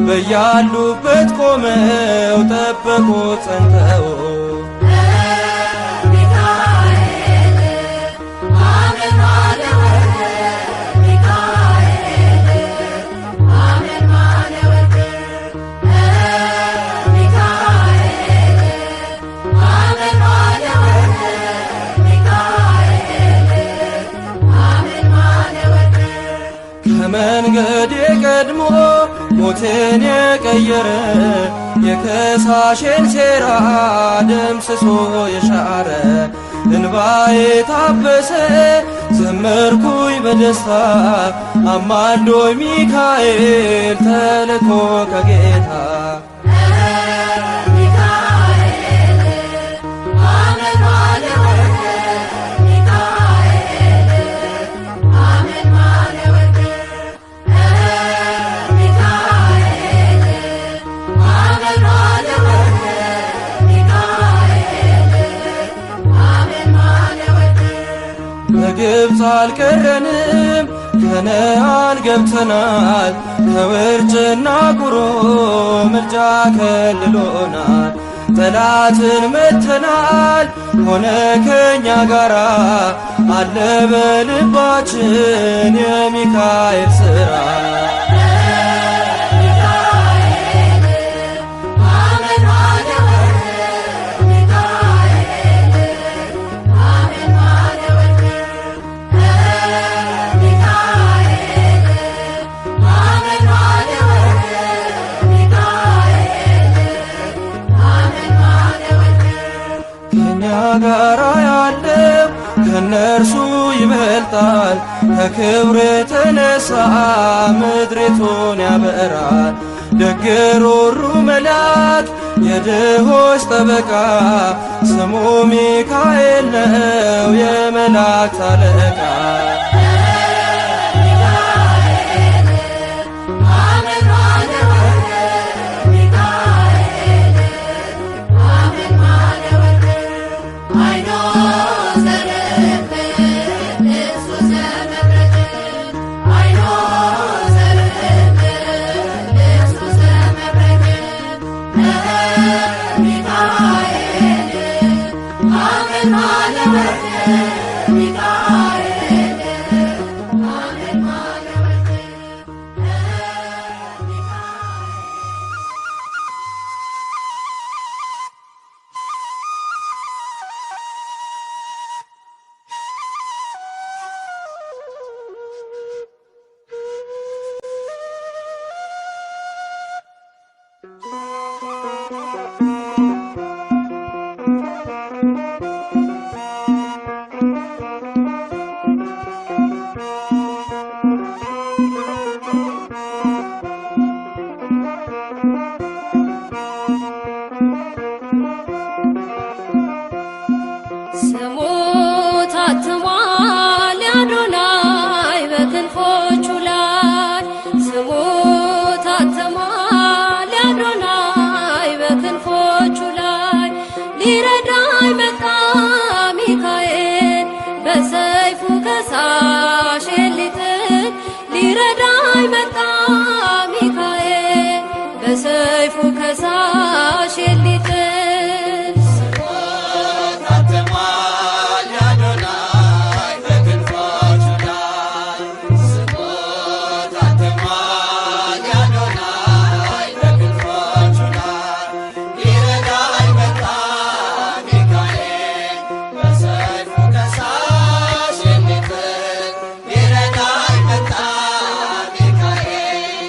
በያሉበት ቆመው ጠበቁት ጸንተው። ሚካኤል አመልማለ ወርቅ ሚካኤል አመልማለ ወርቅ ሚካኤል አመልማለ ወርቅ ሚካኤል አመልማለ ወርቅ። ከመንገዴ ቀድሞ ሞትን የቀየረ፣ የከሳሼን ሴራ ደምስሶ የሻረ፣ እንባዬ ታበሰ ዘመርኩኝ በደስታ፣ አማልዶኝ ሚካኤል ተልኮ ከጌታ። ሚካኤል አመልማለ ወርቅ ሚካኤል አመልማለ ወርቅ ሚካኤል አመልማለ ወርቅ ሚካኤል አመልማለ ወርቅ። በግብፅ አልቀረንም ከነአን ገብተናል፣ ከውርጭና ቁሩ ምልጃ ከልሎናል። ጠላትን መተናል ሆነ ከኛ ጋራ፣ አለ በልባችን የሚካኤል ሥራ። ሚካኤል አመልማለ ወርቅ ሚካኤል አመልማለ ወርቅ ሚካኤል አመልማለ ወርቅ ሚካኤል አመልማለ ወርቅ። ከኛ ጋራ ያለው ከነርሱ ይበልጣል፣ ከክብር የተነሳ ምድሪቱን ያበራል። ደግ ሩሩ መልአክ የድሆች ጠበቃ፣ ስሙ ሚካኤል ነው የመላእክት አለቃ። ሚካኤል አመልማለ ወርቅ ሚካኤል አመልማለ ወርቅ አይኖ ዘርፍ ልብሱ ዘመብረቅ አይኖ ዘርፍ ልብሱ ዘመብረቅ ሚካኤል አመልማለ ወርቅ ሚካኤል አመልማለ ወርቅ ሚካኤል። ስሙ ታትሟል አዶናይ በክንፎቹ ላይ፣ ስሙ ታትሟል አዶናይ በክንፎቹ ላይ፣ ሊረዳኝ መጣ ሚካኤል በሰይፉ ከሳሼን ሊጥል፣ ሊረዳኝ መጣ ሚካኤል በሰይፉ ከሳሼን ሊጥል። ታትሟል አዶናይ በክንፎቹ ላይ፣ ስሙ ታትሟል አዶናይ በክንፎቹ ላይ፣ ሊረዳኝ መጣ ሚካኤል በሰይፉ ከሳሼን ሊጥል፣ ሊረዳኝ መጣ ሚካኤል።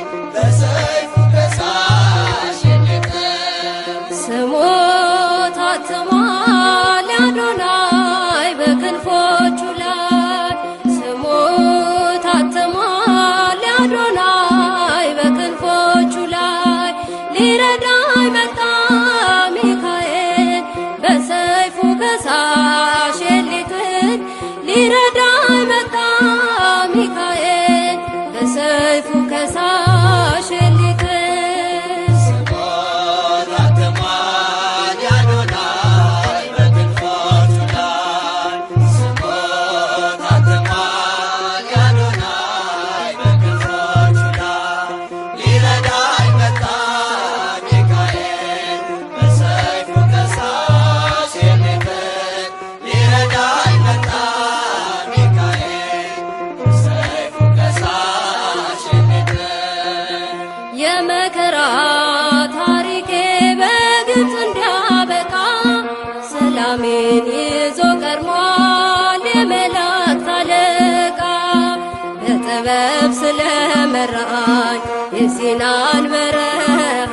በጥበብ ስለመራኝ የሲናን በረሃ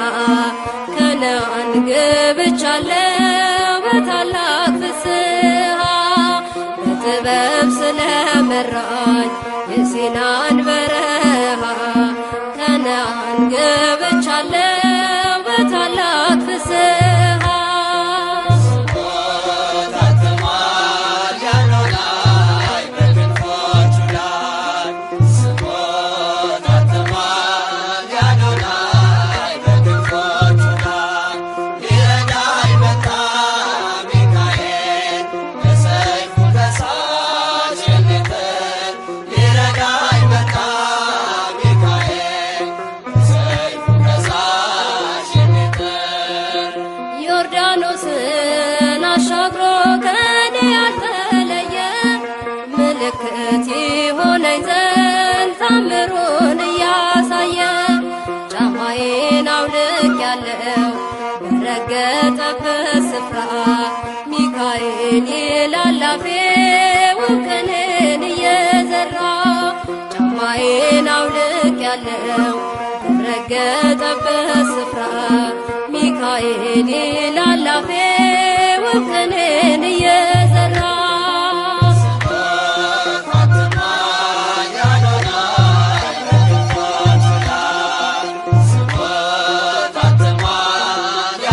ከነአን ገብቻለሁ በታላቅ ፍስሃ። በጥበብ ስለመራኝ የሲናን በረሃ ከነአን ገብቻለሁ በታላቅ ፍስሃ። ታትሟል አዶናይ በክንፎቹ ላይ፣ ስሙ ታትሟል አዶናይ በክንፎቹ ላይ። ሊረዳኝ መጣ ሚካኤል በሰይፉ ከሳሽ የሚጥል፣ ሊረዳኝ መጣ ሚካኤል በሰይፉ ከሳሽ የሚጥል። ዮርዳኖስን አሻግሮ ከኔ ያልተለየ ምልክት ይሆነኝ ዘንድ ታምሩን እያሳየ ጫማዬን አውልቄያለሁ በረገጠበት ስፍራ ሚካኤል ይላል አፌ ውቅኔን እየዘራ። ጫማዬን አውልቄያለሁ በረገጠበት ስፍራ ሚካኤል ይላል አፌ ውቅኔን እየዘራ። ታትሟል አዶናይ በክንፎቹ ላይ፣ ስሙ ታትሟል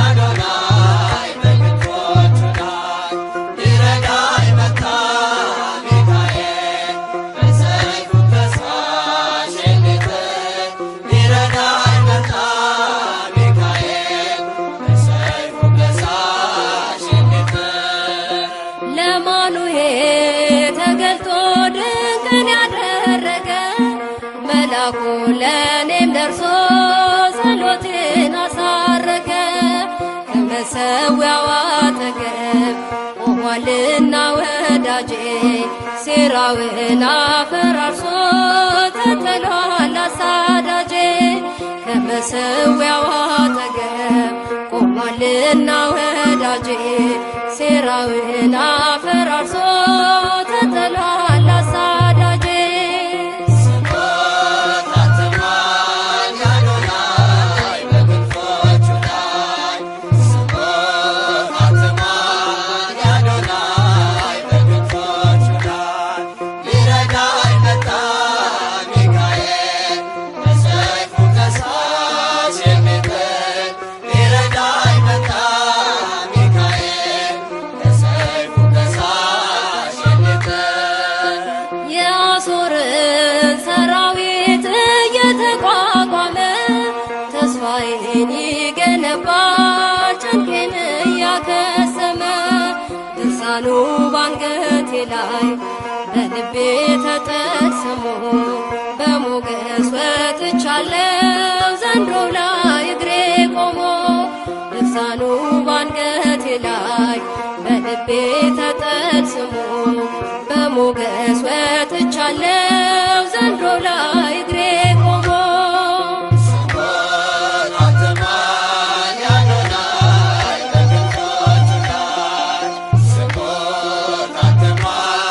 አዶናይ በክንፎቹ ላይ። ሊረዳኝ መጣ ሚካኤል በሰይፉ ከሳሽ የሚጥል፣ ሊረዳኝ መጣ ሚካኤል በሰይፉ ከሳሽ የሚጥል። ለማኑሄ ተገልጦ ድንቅን ያደረገ መላኩ ለእኔም ደርሶ ጸሎቴን አሳረገ። ከመሰዊያው አጠገብ ቆሟልና ወዳጄ ሴራውን አፈራርሶ ተጥሏል አሳዳጄ። ከመሰዊያው አጠገብ ቆሟልና ወዳጄ ሴራውን አፈራርሶ ተጥሏል አሳዳጄ። ስሙ ታትሟል አዶናይ በክንፎቹ ላይ፣ ስሙ ታትሟል አዶናይ በክንፎቹ ላይ። ሊረዳኝ መጣ ሚካኤል በሰይፉ ከሳሽ የሚጥል፣ ሊረዳኝ መጣ ሚካኤል በሰይፉ ከሳሽ የሚጥል። የአሦርን ሰራዊት እየተቋቋመ ተስፋዬን ይገነባል ጭንቄን እያከሰመ። ድርሳኑ ባንገቴ ላይ በልቤ ተጠቅስሞ በሞገስ ወጥቻለሁ ዘንዶ ላይ እግሬ ቆሞ። ድርሳኑ ባንገቴ ላይ በልቤ ተጠልስሞ በሞገስ ወጥቻለሁ ዘንዶ ላይ እግሬ ቆሞ። ስሙ ታትሟል አዶናይ በክንፎቹ ላይ፣ ስሙ ታትሟል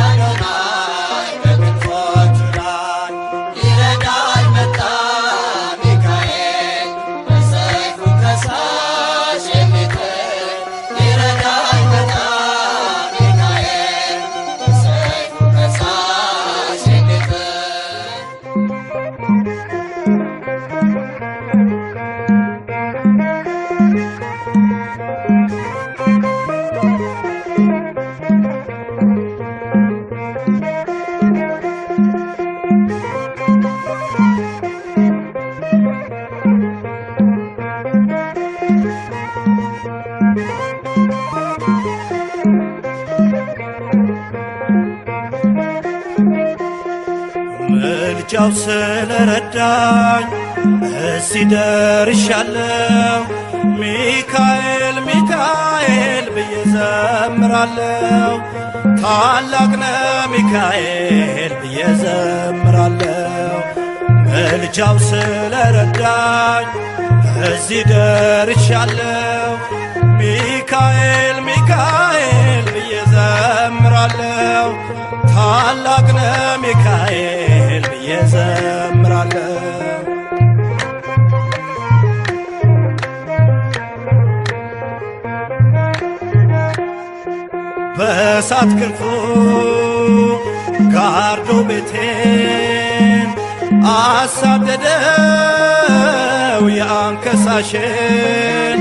አዶናይ በክንፎቹ ላይ። ሊረዳኝ መጣ ሚካኤል በሰይፉ ከሳሽ የሚጥል፣ ሊረዳኝ መጣ ሚካኤል በሰይፉ ከሳሽ የሚጥል። ምልጃው ስለረዳኝ እዚህ ደርሻለሁ። ሚካኤል ሚካኤል ብዬ ዘምራለሁ። ታላቅ ነህ ሚካኤል ብዬ ዘምራለሁ። ምልጃው ስለረዳኝ እዚህ ደርሻለሁ። ሚካኤል ሚካኤል ብዬ ዘምራለሁ። ታላቅ ነህ ሚካኤል ብዬ ዘምራለሁ። በእሳት ክንፉ ጋርዶ ቤቴን አሳደደው የአንከሳሽን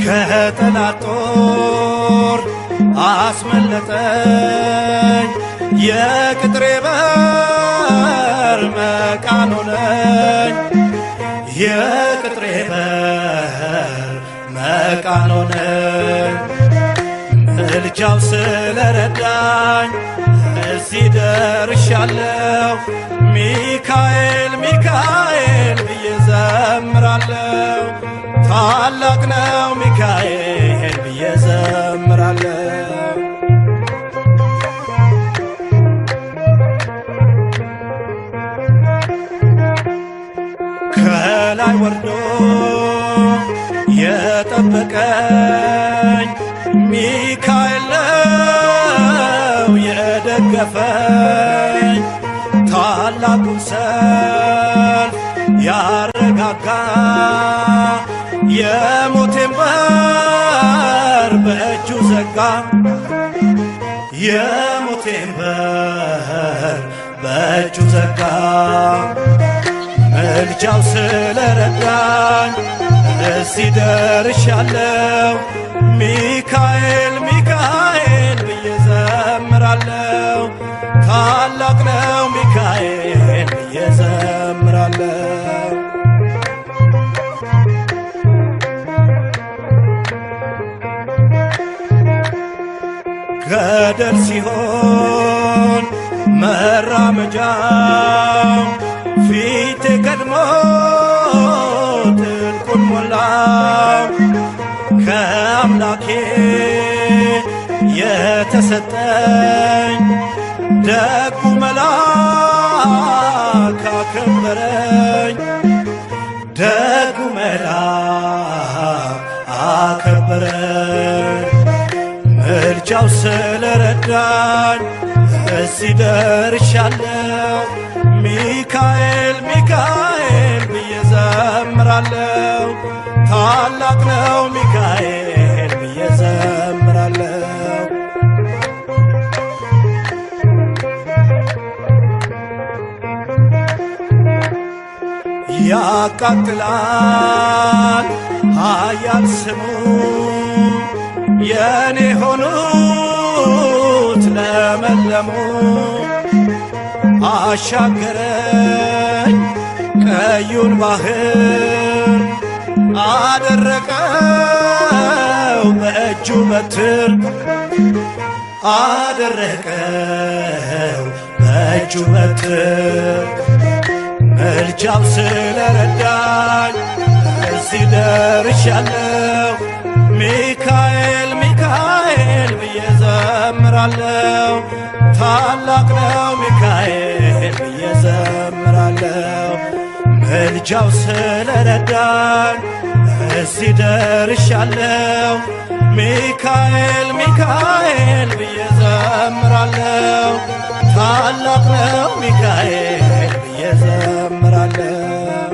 ከጠላት ጦር አስመለጠኝ የቅጥሬ በር መቃን ሆነኝ የቅጥሬ በር መቃን ሆነኝ። ምልጃው ስለረዳኝ እዚህ ደርሻለሁ። ሚካኤል ሚካኤል ብዬ ዘምራለሁ። ታላቅ ነው ሚካኤል ብዬ ዘምራለሁ። ከላይ ወርዶ የጠበቀኝ ሚካኤል ነው የደገፈኝ ታላቁን ሰልፍ ያረጋጋ የሞቴን በር በእጁ ዘጋ የሞቴን በር በእጁ ዘጋ። ምልጃው ስለረዳኝ እዚህ ደርሻለሁ። ሚካኤል ሚካኤል ብዬ ዘምራለሁ። ታላቅ ነው ሚካኤል ብዬ ዘምራለሁ። ገደል ሲሆን መራመጃው ፊቴ ቀድሞ ጥልቁን ሞላው ከአምላኬ የተሰጠኝ ደጉ መልአክ አከበረኝ ደጉ መልአክ አከበረኝ። ምልጃው ስለረዳኝ እዚህ ደርሻለሁ። ሚካኤል ሚካኤል ብዬ ዘምራለሁ። ታላቅ ነው ሚካኤል ብዬ ዘምራለሁ። ያቃጥላል ኃያል ስሙ የኔ ሆኑት ለመለሙ አሻገረኝ ቀዩን ባህር አደረቀው በእጁ በትር አደረቀው በእጁ በትር። ምልጃው ስለረዳኝ እዚህ ደርሻለሁ። ሚካኤል ሚካኤል ብዬ ዘምራለሁ። ታላቅ ነው ሚካኤል ብዬ ዘምራለሁ። ምልጃው ስለረዳኝ እዚህ ደርሻለሁ። ሚካኤል ሚካኤል ብዬ ዘምራለሁ። ታላቅ ነው ሚካኤል ብዬ ዘምራለሁ።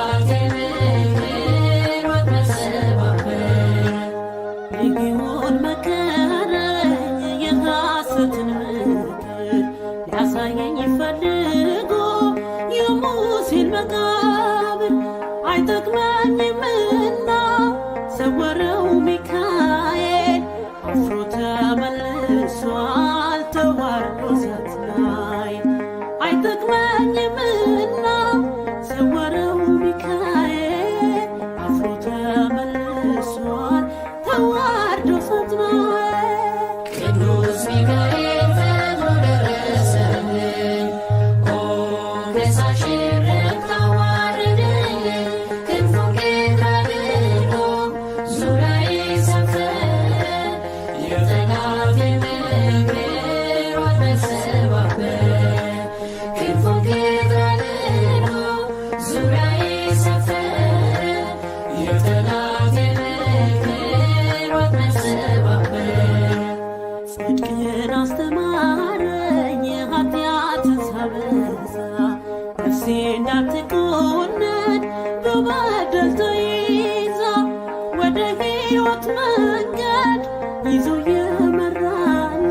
የጠላቴ ምክር ወጥመድ ሰባበረ። ሊጊዮን መከረኝ የሐሰትን ምክር ሊያሳየኝ ፈልጎ የሙሴን መቃብር አይጠቅመኝምና ሰወረው ሚካኤል አፍሮ ተመልሷል ተዋርዶ ሳጥናኤል አይጠቅመኝምና ሰወረው ሚካኤል አፍሮ ተመልሷል ተዋርዶ ሳጥናኤል። ቅዱስ ሚካኤል ፈጥኖ ደረሰልኝ፣ ኦ ከሳሼን ረግጦ አዋረደልኝ። ክንፉን ቅጥር አድርጎ ዙሪያዬ ሰፈረ፣ የጠላቴን ምክር ወጥመድ ሰባበረ። ክንፉን ቅጥር አድርጎ ዙሪያዬ ሰፈረ፣ የጠላቴን ምክር ወጥመድ ሰባበረ። ጽድቅን አስተማረኝ ኃጢአትን ሳበዛ ነፍሴ እንዳትኮነን በበደል ተይዛ ወደ ሕይወት መንገድ ይዞ የመራኝ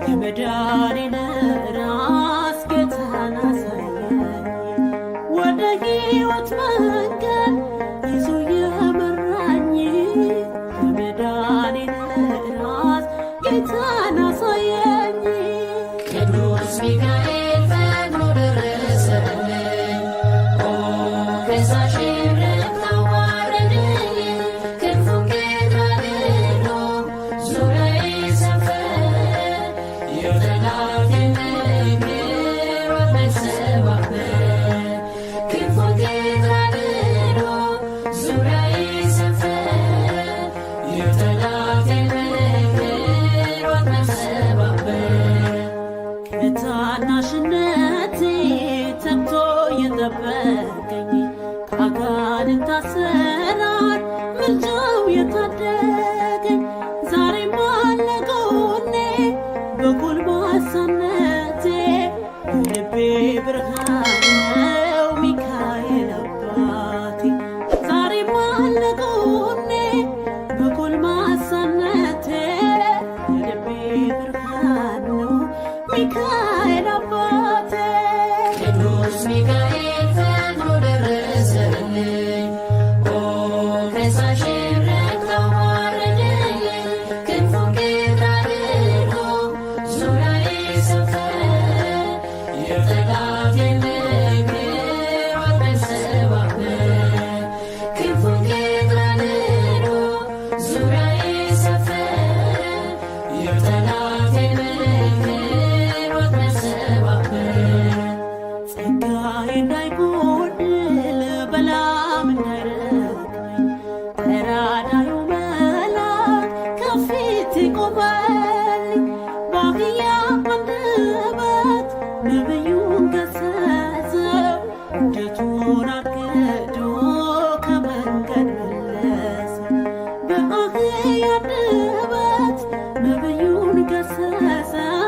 የመዳኔን ራስ ጌታን አሳየኝ ወደ ሕይወት መንገድ ይዞ የመራኝ የመዳኔን ራስ ጌታን አሳየኝ። ቅዱስ ሚካኤል ፈጥኖ ደረሰልኝ፣ ኦ ከሳሼን ረግጦ አዋረደልኝ። ክንፉን ቅጥር አድርጎ ዙሪያዬ ሰፈረ፣ የጠላቴን ምክር ወጥመድ ሰባበረ። ክንፉን ቅጥር አድርጎ ዙሪያዬ ሰፈረ፣ የጠላቴን ምክር ወጥመድ ሰባበረ። ከታናሽነቴ ተግቶ የጠበቀኝ ከአጋንንት አሰራር ምልጃው የታደገኝ ዛሬም አለ ጎኔ በጎልማሳነቴ የልቤ ብርሃን ነው ሚካኤል አባቴ ዛሬም አለ ጎኔ በጎልማሳነቴ የልቤ ብርሃን ነው ሚካኤል አባቴ። ቅዱስ ሚካኤል ፈጥኖ ደረሰልኝ፣ ኦ ከሳሼን ረግጦ አዋረደልኝ። ክንፉን ቅጥር አድርጎ ዙሪያዬ ሰፈረ፣ የጠላቴን ምክር ወጥመድ ሰባበረ። ክንፉን ቅጥር አድርጎ ዙሪያዬ ሰፈረ፣ የጠላቴን ምክር ወጥመድ ሰባበረ። ጸጋዬ እንዳይጎድል በላም እንዳይረግመኝ ተራዳዩ መልአክ ከፊት ቆመልኝ በአህያ አንደበት ነቢዩን ገሠጸው ውርደቱን አግዶ ከመንገድ መለሰው በአህያ አንደበት ነቢዩን ገሠጸው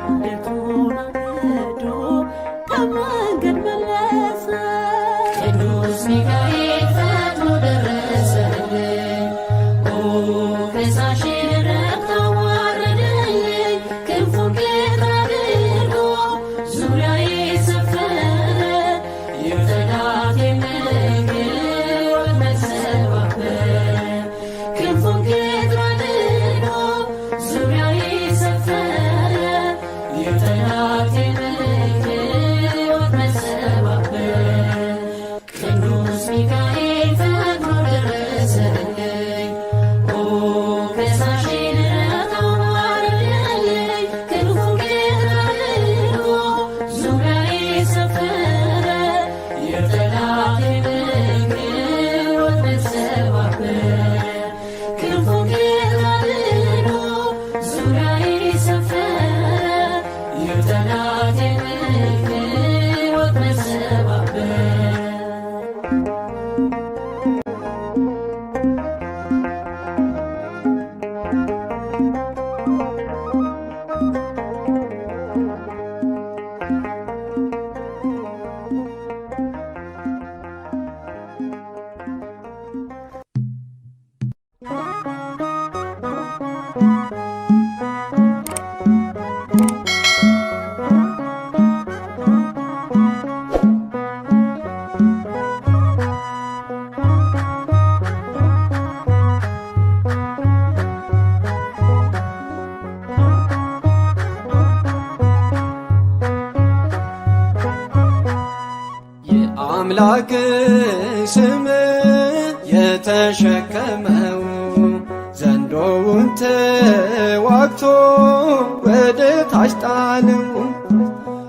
ውርደቱን አግዶ ከመንገድ መለሰው። ቅዱስ ሚካኤል ፈጥኖ ደረሰልኝ፣ ኦ ከሳሼን ረግጦ አዋረደልኝ። ክንፉን ቅጥር አድርጎ ዙሪያዬ ሰፈረ፣ የጠላቴን ምክር ወጥመድ ሰባበረ። ክንፉን ቅጥር አድርጎ ዙሪያዬ ሰፈረ፣ የጠላቴን ምክር ወጥመድ ሰባበረ። ቅዱስ ሚካኤል ፈጥኖ ደረሰልኝ፣ ኦ ከሳሼን ረግጦ አዋረደልኝ። ክንፉን ቅጥር አድርጎ ዙሪያዬ ሰፈረ፣ የጠላቴን ምክር ወጥመድ ሰባበረ። ክንፉን ቅጥር አድርጎ ዙሪያዬ ሰፈረ፣ የጠላቴን ምክር ወጥመድ ሰባበረ። የተሸከመው ዘንዶውን ተዋግቶ ወደ ታች ጣለው።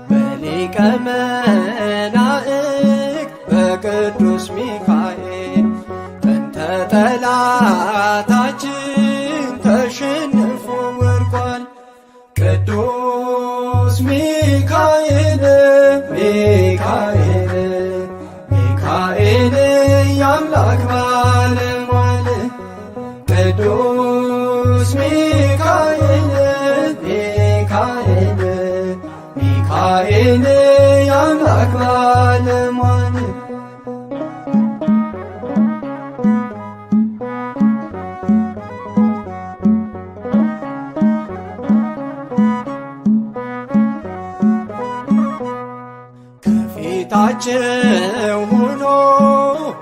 በሊቀ መላእክት በቅዱስ ሚካኤል ጥንተ ጠላታችን ተሸንፎ ወድቋል። ቅዱስ ሚካኤል ሚካኤል ሚካኤል የአምላክ ባለሟል ቅዱስ ሚካኤል ሚካኤል ሚካኤል የአምላክ ባለሟል። ከፊታቸው ሆኖ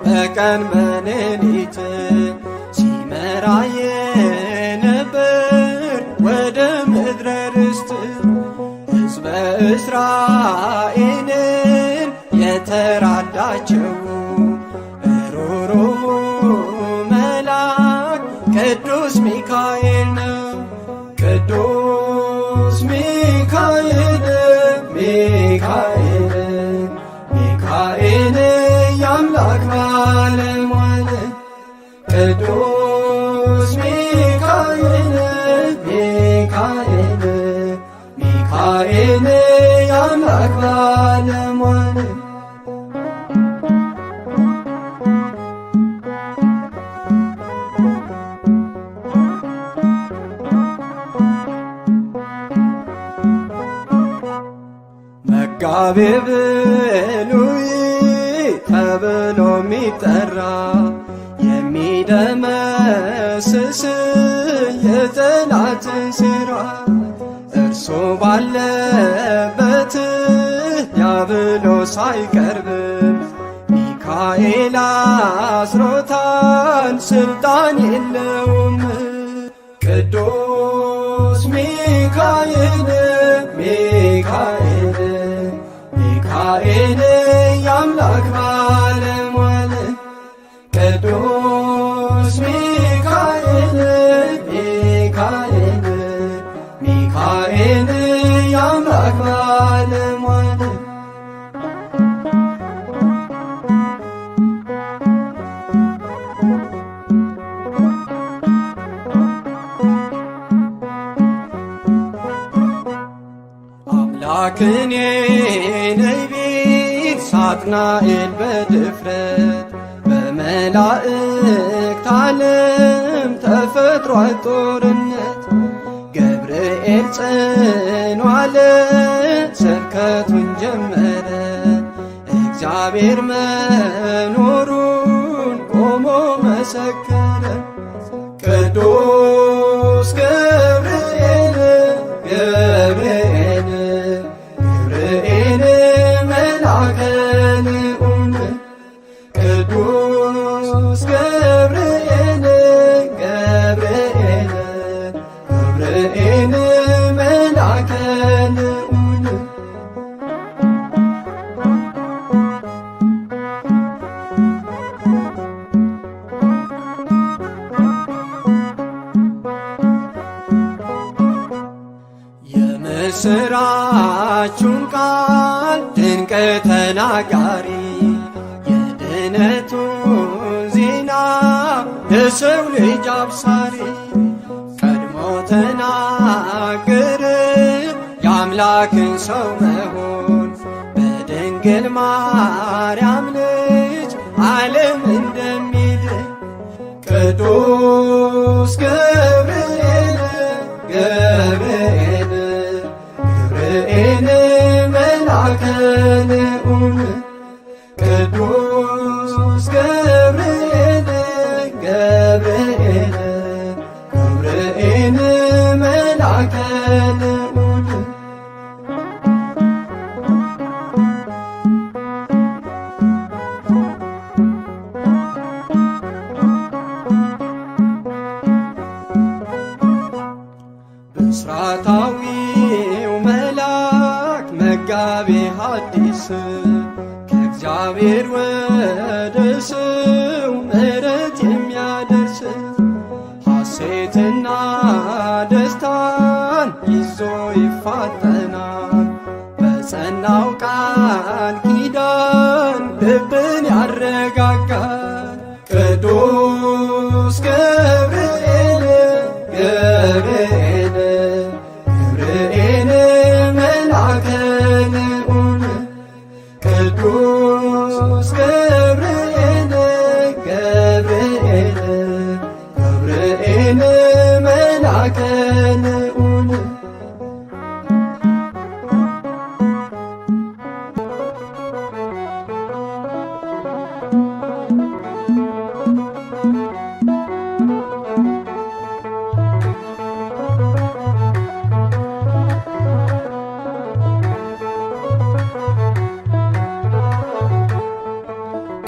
በቀን በሌሊት ሲመራ የነበር ወደ ምድረ ርስት ሕዝበ እስራኤልን የተራዳቸው ሩሩህ መልአክ ቅዱስ ሚካኤል ነው። ቅዱስ ሚካኤል ሚካኤል ሚካኤል የአምላክ ባለሟል ቅዱስ ሚካኤል ሚካኤል ሚካኤል የአምላክ ባለሟል። መጋቤ ብሉይ ተብሎ የሚጠራ የሚደመስስ የጠላትን ሴራ እርሱ ባለበት ዲያብሎስ አይቀርብም። ሚካኤል አስሮታል፣ ስልጣን የለውም። ቅዱስ ሚካኤል ሚካኤል ሚካኤል የአምላክ ባለሟል ቅዱስ ሚካኤል ሚካኤል ሚካኤል የአምላክ ባለሟል። አምላክን ነይ ቢል ሳጥናኤል በድፍረት በመላእክት ዓለም ተፈጥሯል ጦርነት። ገብርኤል ጽኑ አለ ስብከቱን ጀመረ እግዚአብሔር መኖሩን ቆሞ መሰከረ። ቅዱስ ገብርኤል ገብርኤል ገብርኤል መልአከ ልዑል ቅዱስ ገብርኤል ገብርኤል ገብርኤል መልአከ ልዑል። የምስራቹን ቃል ድንቅ ተናጋሪ የድነቱን ዜና የሰው ልጅ አብሳሪ ቀድሞ ተናገረ የአምላክን ሰው መሆን በድንግል ማርያም ልጅ ዓለም እንደሚድን። ቅዱስ ገብርኤል ገብርኤል ገብርኤል መልአከ ልዑል ቅዱስ ገብርኤል ገብርኤል ገብርኤል መልአከ ልዑል። ብስራታዊው መልአክ መጋቤ ሐዲስ ከእግዚአብሔር ወደ ሰው ምሕረት። ያፋጠናል። በጸናው ቃል ኪዳን ልብን ያረጋጋል። ቅዱስ ገብርኤል ገብርኤል ገብርኤል መልአከ ልዑል ቅዱስ ገብርኤል ገብርኤል ገብርኤል መልአከ ልዑል።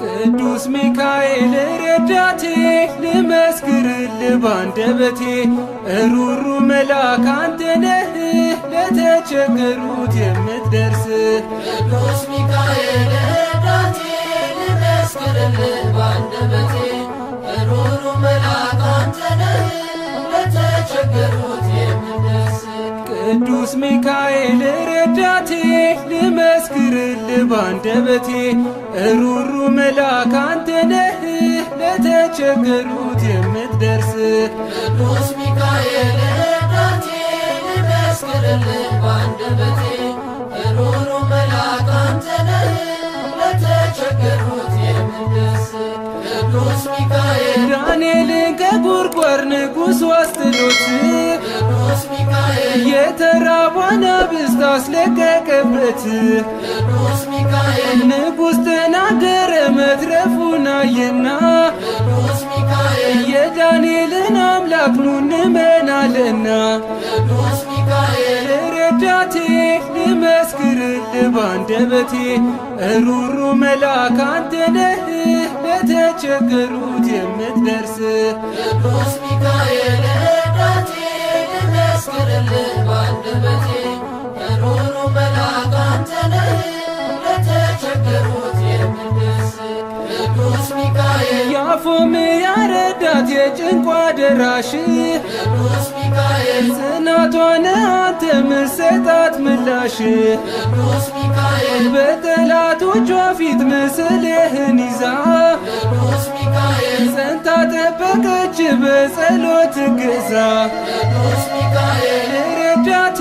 ቅዱስ ሚካኤል ረዳቴ፣ ልመስክርልህ ባንደበቴ፣ እሩሩ መልአክ አንተ ነህ ለተቸገሩት የምትደርስ። ቅዱስ ሚካኤል ረዳቴ፣ ልመስክርልህ ባንደበቴ፣ ሩሩ መልአክ አንተ ነህ ለተቸገሩት የምትደርስ። ቅዱስ ሚካኤል ረዳቴ፣ ልመስክርልህ ባንደበቴ፣ እሩሩ መልአክ አንተ ነህ ለተቸገሩት የምትደርስ። ቅዱስ ሚካኤል ረዳቴ፣ ልመስክርልህ ባንደበቴ፣ ሩሩ መልአክ አንተ ነህ ለተቸገሩት የምትደርስ። ቅዱስ ሚካኤል ዳንኤልን ከጉድጓድ ንጉሥ አስጥሎት ቅዱስ ሚካኤል የተራቡ አናብስት አስለቀቀበት። ቅዱስ ሚካኤል ንጉሥ ተናገረ መትረፉን አየና ቅዱስ ሚካኤል የዳንኤልን አምላክ ኑ እንመናለና። ቅዱስ ሚካኤል ረዳቴ፣ ልመስክርልህ ባንደበቴ፣ እሩሩ መልአክ አንተ ነህ ለተቸገሩት የምትደርስ። ቅዱስ ሚካኤል ረዳቴ፣ ልመስክርልህ ባንደበቴ፣ ሩሩ መልአክ አንተ ነህ ለተቸገሩት የምትደርስ። ቅዱስ ሚካኤል የአፎምያ ረዳት የጭንቋ ደራሽ ቅዱስ ሚካኤል ጽናቷን አንተ ምሰጣት ምላሽ ቅዱስ ሚካኤል በጠላቶቿ ፊት ምስልህን ይዛ ቅዱስ ሚካኤል ጸንታ ጠበቀች በጸሎት ገዛ። ቅዱስ ሚካኤል ረዳቴ፣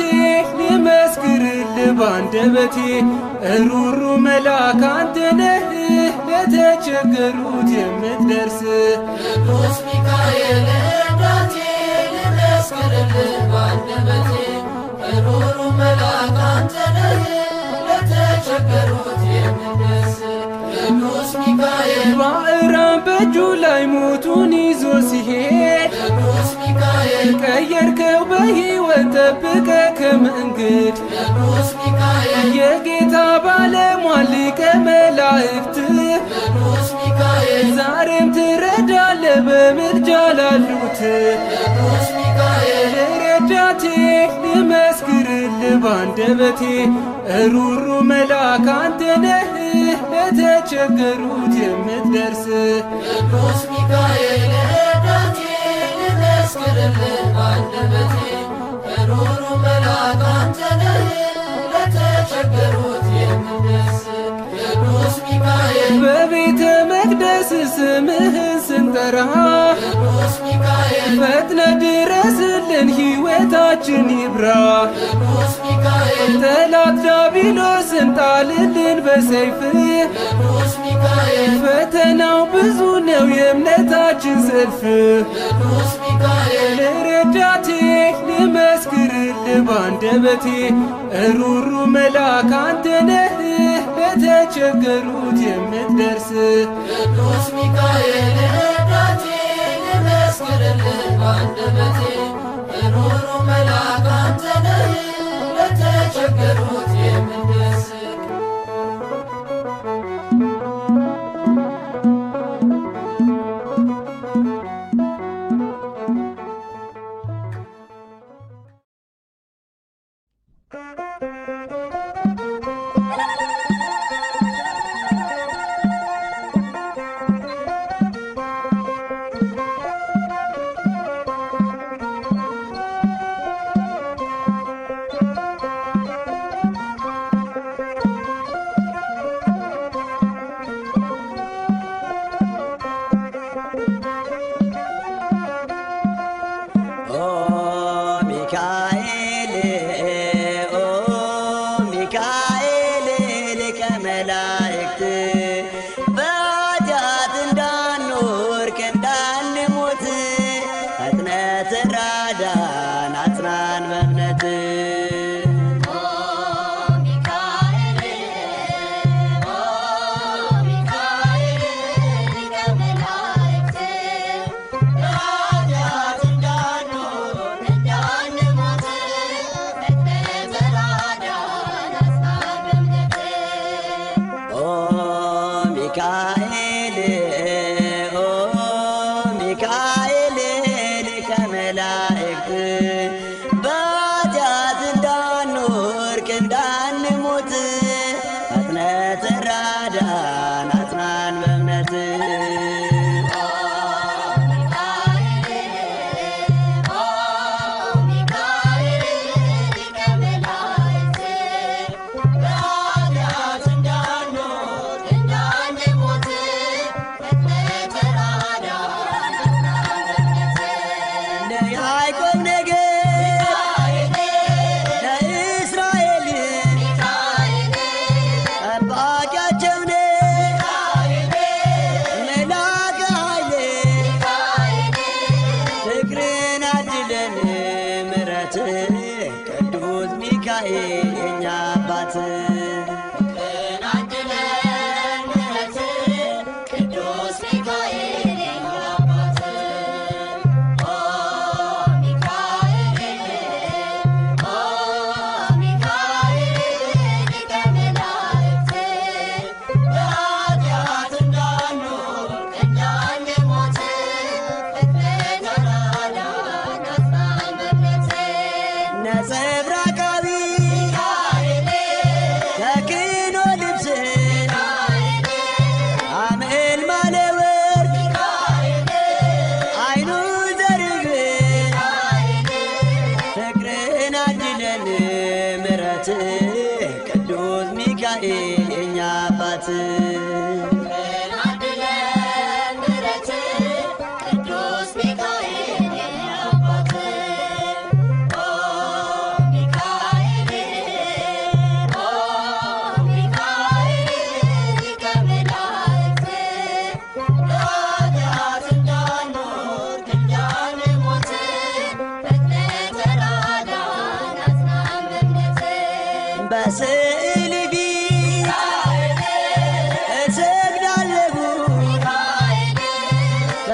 ልመስክርልህ ባንደበቴ፣ እሩሩ መልአክ አንተ ነህ ለተቸገሩት የምትደርስ። ቅዱስ ሚካኤል ረዳቴ፣ ልመስክርልህ ባንደበቴ፣ ሩሩ መልአክ አንተ ነህ ለተቸገሩት የምትደርስ። ቅዱስ ሚካኤል ባዕራን በእጁ ላይ ሞቱን ይዞ ሲሄድ ቅዱስ ሚካኤል ቀየርከው በሕይወት ጠብቀ ከመንገድ ቅዱስ ሚካኤል የጌታ ባለሟል ሊቀ መላእክት ቅዱስ ሚካኤል ዛሬም ትረዳለ በምልጃ ላሉት። ቅዱስ ሚካኤል ረዳቴ፣ ልመስክርልህ ባንደበቴ፣ እሩሩ መልአክ አንተ ነህ ለተቸገሩት የምትደርስ። ቅዱስ ሚካኤል ረዳቴ፣ ልመስክርልህ ባንደበቴ፣ ሩሩ መልአክ አንተ ነህ ለተቸገሩት የምትደርስ። ቅዱስ ሚካኤል በቤተ መቅደስ ስምህን ስንጠራ ቅዱስ ሚካኤል ፈጥነ ድረስልን ሕይወታችን ይብራ። ቅዱስ ሚካኤል ጠላት ዲያብሎስን ጣልልን በሰይፍ ቅዱስ ሚካኤል ፈተናው ብዙ ነው የእምነታችን ሰልፍ። ቅዱስ ሚካኤል ረዳቴ፣ ልመስክርልህ ባንደበቴ፣ እሩሩ መልአክ አንተ ነህ ለተቸገሩት የምትደርስ። ቅዱስ ሚካኤል ረዳቴ፣ ልመስክርልህ ባንደበቴ፣ ሩሩ መልአክ አንተ ነህ ለተቸገሩት የምትደርስ።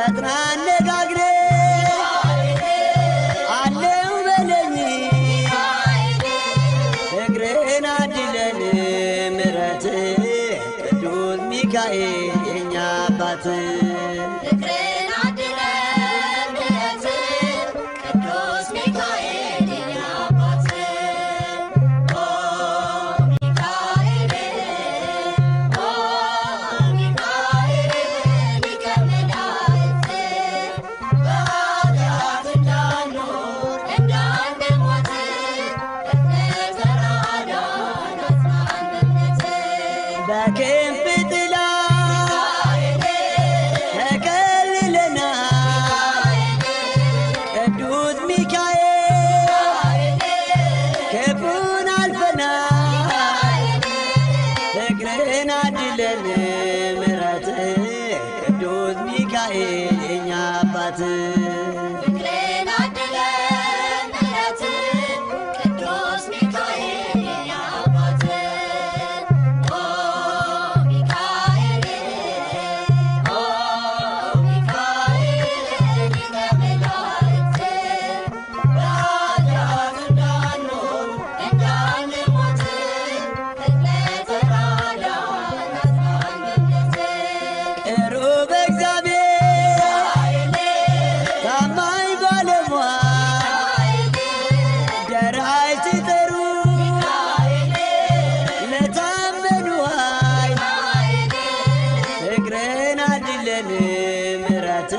ፈጥና አነጋግሬ አለው በለኝ ፍቅርን አድለን ምሕረት ቅዱስ ሚካኤል የኛ አባት ፍቅርን አድለን ምሕረት ቅዱስ ሚካኤል የኛ አባት ኦ ሚካኤል ኦ ሚካኤል ሊቀ መላእክት በኃጢአት እንዳንኖር እንዳንሞት ፈጥነህ ተራዳን አጽናን በእምነት በክንፍ ጥላ ተከልለናል ቅዱስ ሚካኤል ክፉን አልፈናል ፍቅርን አድለን ምሕረት ቅዱስ ሚካኤል የኛ አባት ፍቅርን አድለን ምሕረት ቅዱስ ሚካኤል የኛ አባት ኦ ሚካኤል ኦ ሚካኤል ሊቀ መላእክት በኃጢአት እንዳንኖር እንዳንሞት ፈጥነህ ተራዳን አጽናን በእምነት ሩብ እግዚአብሔር ታማኝ ባለሟል ደራሽ ሲጠሩ ለታመኑ ኃይል ፍቅርን አድለን ምሕረት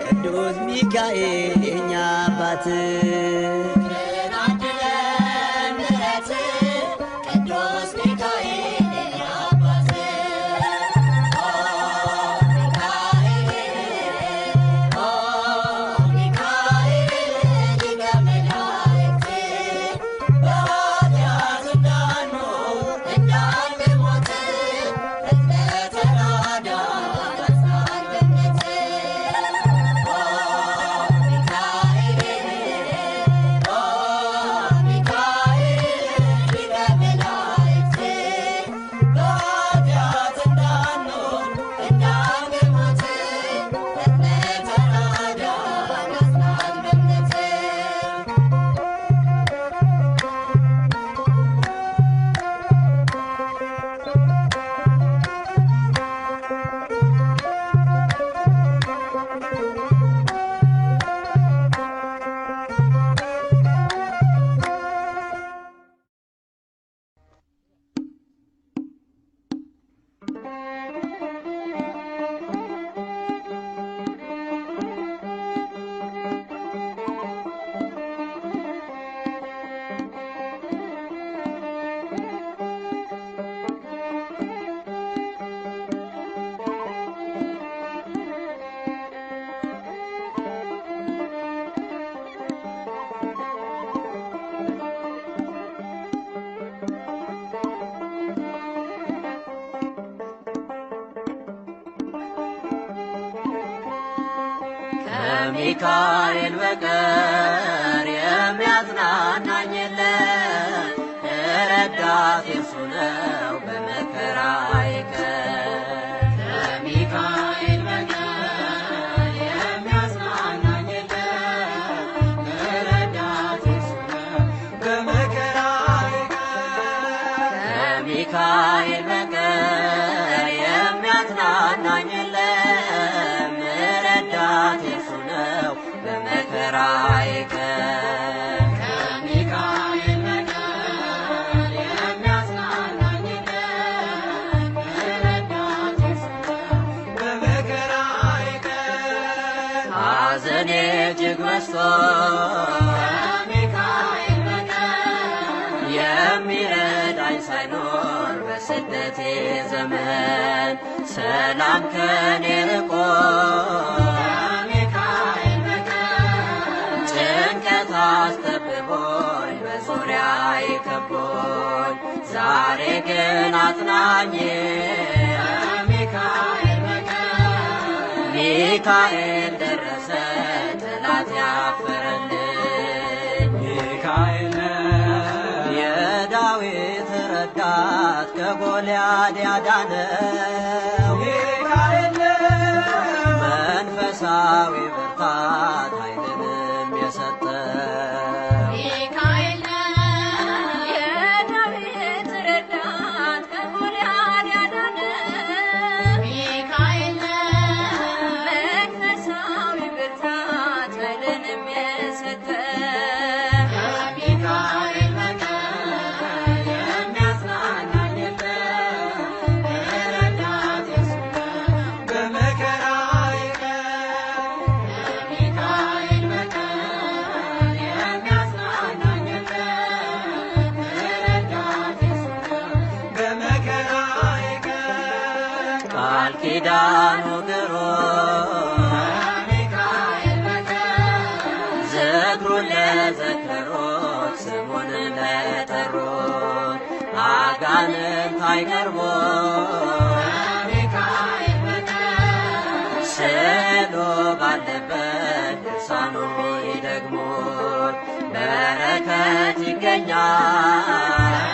ቅዱስ ሚካኤል የኛ አባት ፍቅርን አድለን ምሕረት ቅዱስ ሚካኤል የኛ አባት ኦ ሚካኤል ኦ ሚካኤል ሊቀ መላእክት በኃጢአት እንዳንኖር እንዳንሞት ፈጥነህ ተራዳን አጽናን በእምነት ኦ ሚካኤል ኦ ሚካኤል ሊቀ መላእክት በኃጢአት እንዳንኖር እንዳንሞት ፈጥነህ ተራዳን አጽናን በእምነት ከሚካኤል በቀር የሚያጽናናኝ የለም፣ ረዳት እርሱ ነው በመከራዬ ቀን። ከሚካኤል በቀር የሚያጽናናኝ የለም፣ ረዳት እርሱ ነው በመከራዬ ቀን ከሚካኤል በቀር የሚያጽናናኝ የለም፣ ረዳት እርሱ ነው በመከራዬ ቀን። ከሚካኤል በቀር የሚያጽናናኝ የለም፣ ረዳት እርሱ ነው በመከራዬ ቀን ሐዘኔ እጅግ በዝቶ ከሚካኤል በቀር የሚረዳኝ ሳይኖር በስደቴ ዘመን ሰላም ከኔ ርቆ ከሚካኤል በቀር ጭንቀት አስጠብቦኝ በዙሪያዬ ከቦኝ ዛሬ ግን አጽናኝ ከሚካኤል በቀር ሚካኤል ደረሰ ጠላት ያፈረልኝ ሚካኤል የዳዊት ረዳት ከጎልያድ ያዳነው ሚካኤል መንፈሰ መንፈሳዊ ብርታት ኃይልንም የሰጠ ሚካኤል ነው የዳዊት ረዳት ከጎልያድ ያዳነ ሚካኤል ነው መንፈሳዊ ብርታት ኃይልንም የሰጠ ከሚካኤል በቀር የሚያጽናናኝ የለም፣ ረዳቴ እርሱ ነው በመከራዬ ቀን። ከሚካኤል በቀር የሚያጽናናኝ የለም፣ ረዳቴ እርሱ ነው በመከራዬ ቀን። ቃል ኪዳኑ ግሩም ከሚካኤል በቀር ዝክሩን ለዘከሩት ስሙን ለጠሩት አጋንንት አይቀርቡም ከሚካኤል በቀር ስዕሉ ባለበት ድርሳኑ ይደግሙት በረከት ይገኛል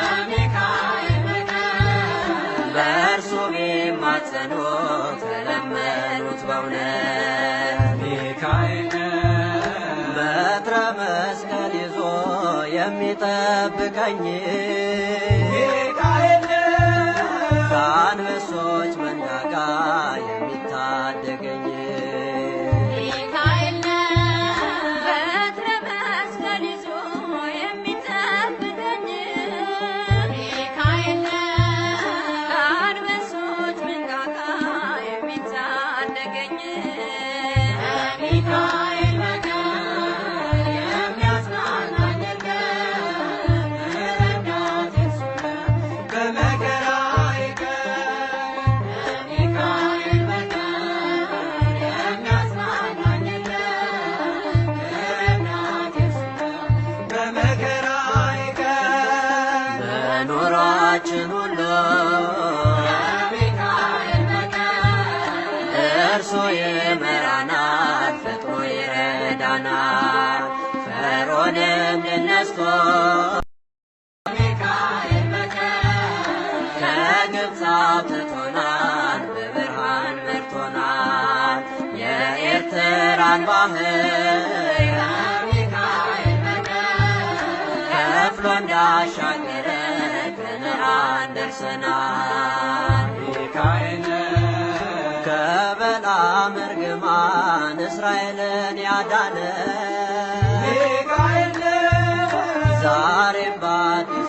ከሚካኤል በቀር በእርሱ ቢማጸኑት ለለመኑት በእውነት ሚካኤል በትረ መስቀል ይዞ የሚጠብቀኝ ሚካኤል ከአንበሶች መንጋጋ የሚታደገኝ ሚካኤል ነው በትረ መስቀል ይዞ የሚጠብቀኝ ሚካኤል ነው ከአንበሶች መንጋጋ የሚታደገኝ ከሚካኤል በቀር የሚያጽናናኝ የለም፣ ረዳቴ እርሱ ነው። በመከራዬ ቀን። ከሚካኤል በቀር የሚያጽናናኝ የለም፣ ረዳቴ እርሱ ነው። በመከራዬ ቀን። በኑሯችን ሁሉ ከሚካኤል በቀር እርሱ ይመራናል፣ ፈጥኖ ይረዳናል። ፈርዖንም ድል ነስቶ ከሚካኤል በቀር ከግብፅ አውጥቶናል፣ በብርሃን መርቶናል። የኤርትራን ባህር ከሚካኤል በቀር ከፍሎ እንዳሻገረ ከነዓን ደርሰናል። ሚካኤል ከበለዓም እርግማን እስራኤልን ያዳነ ሚካኤል ዛሬም በአዲስ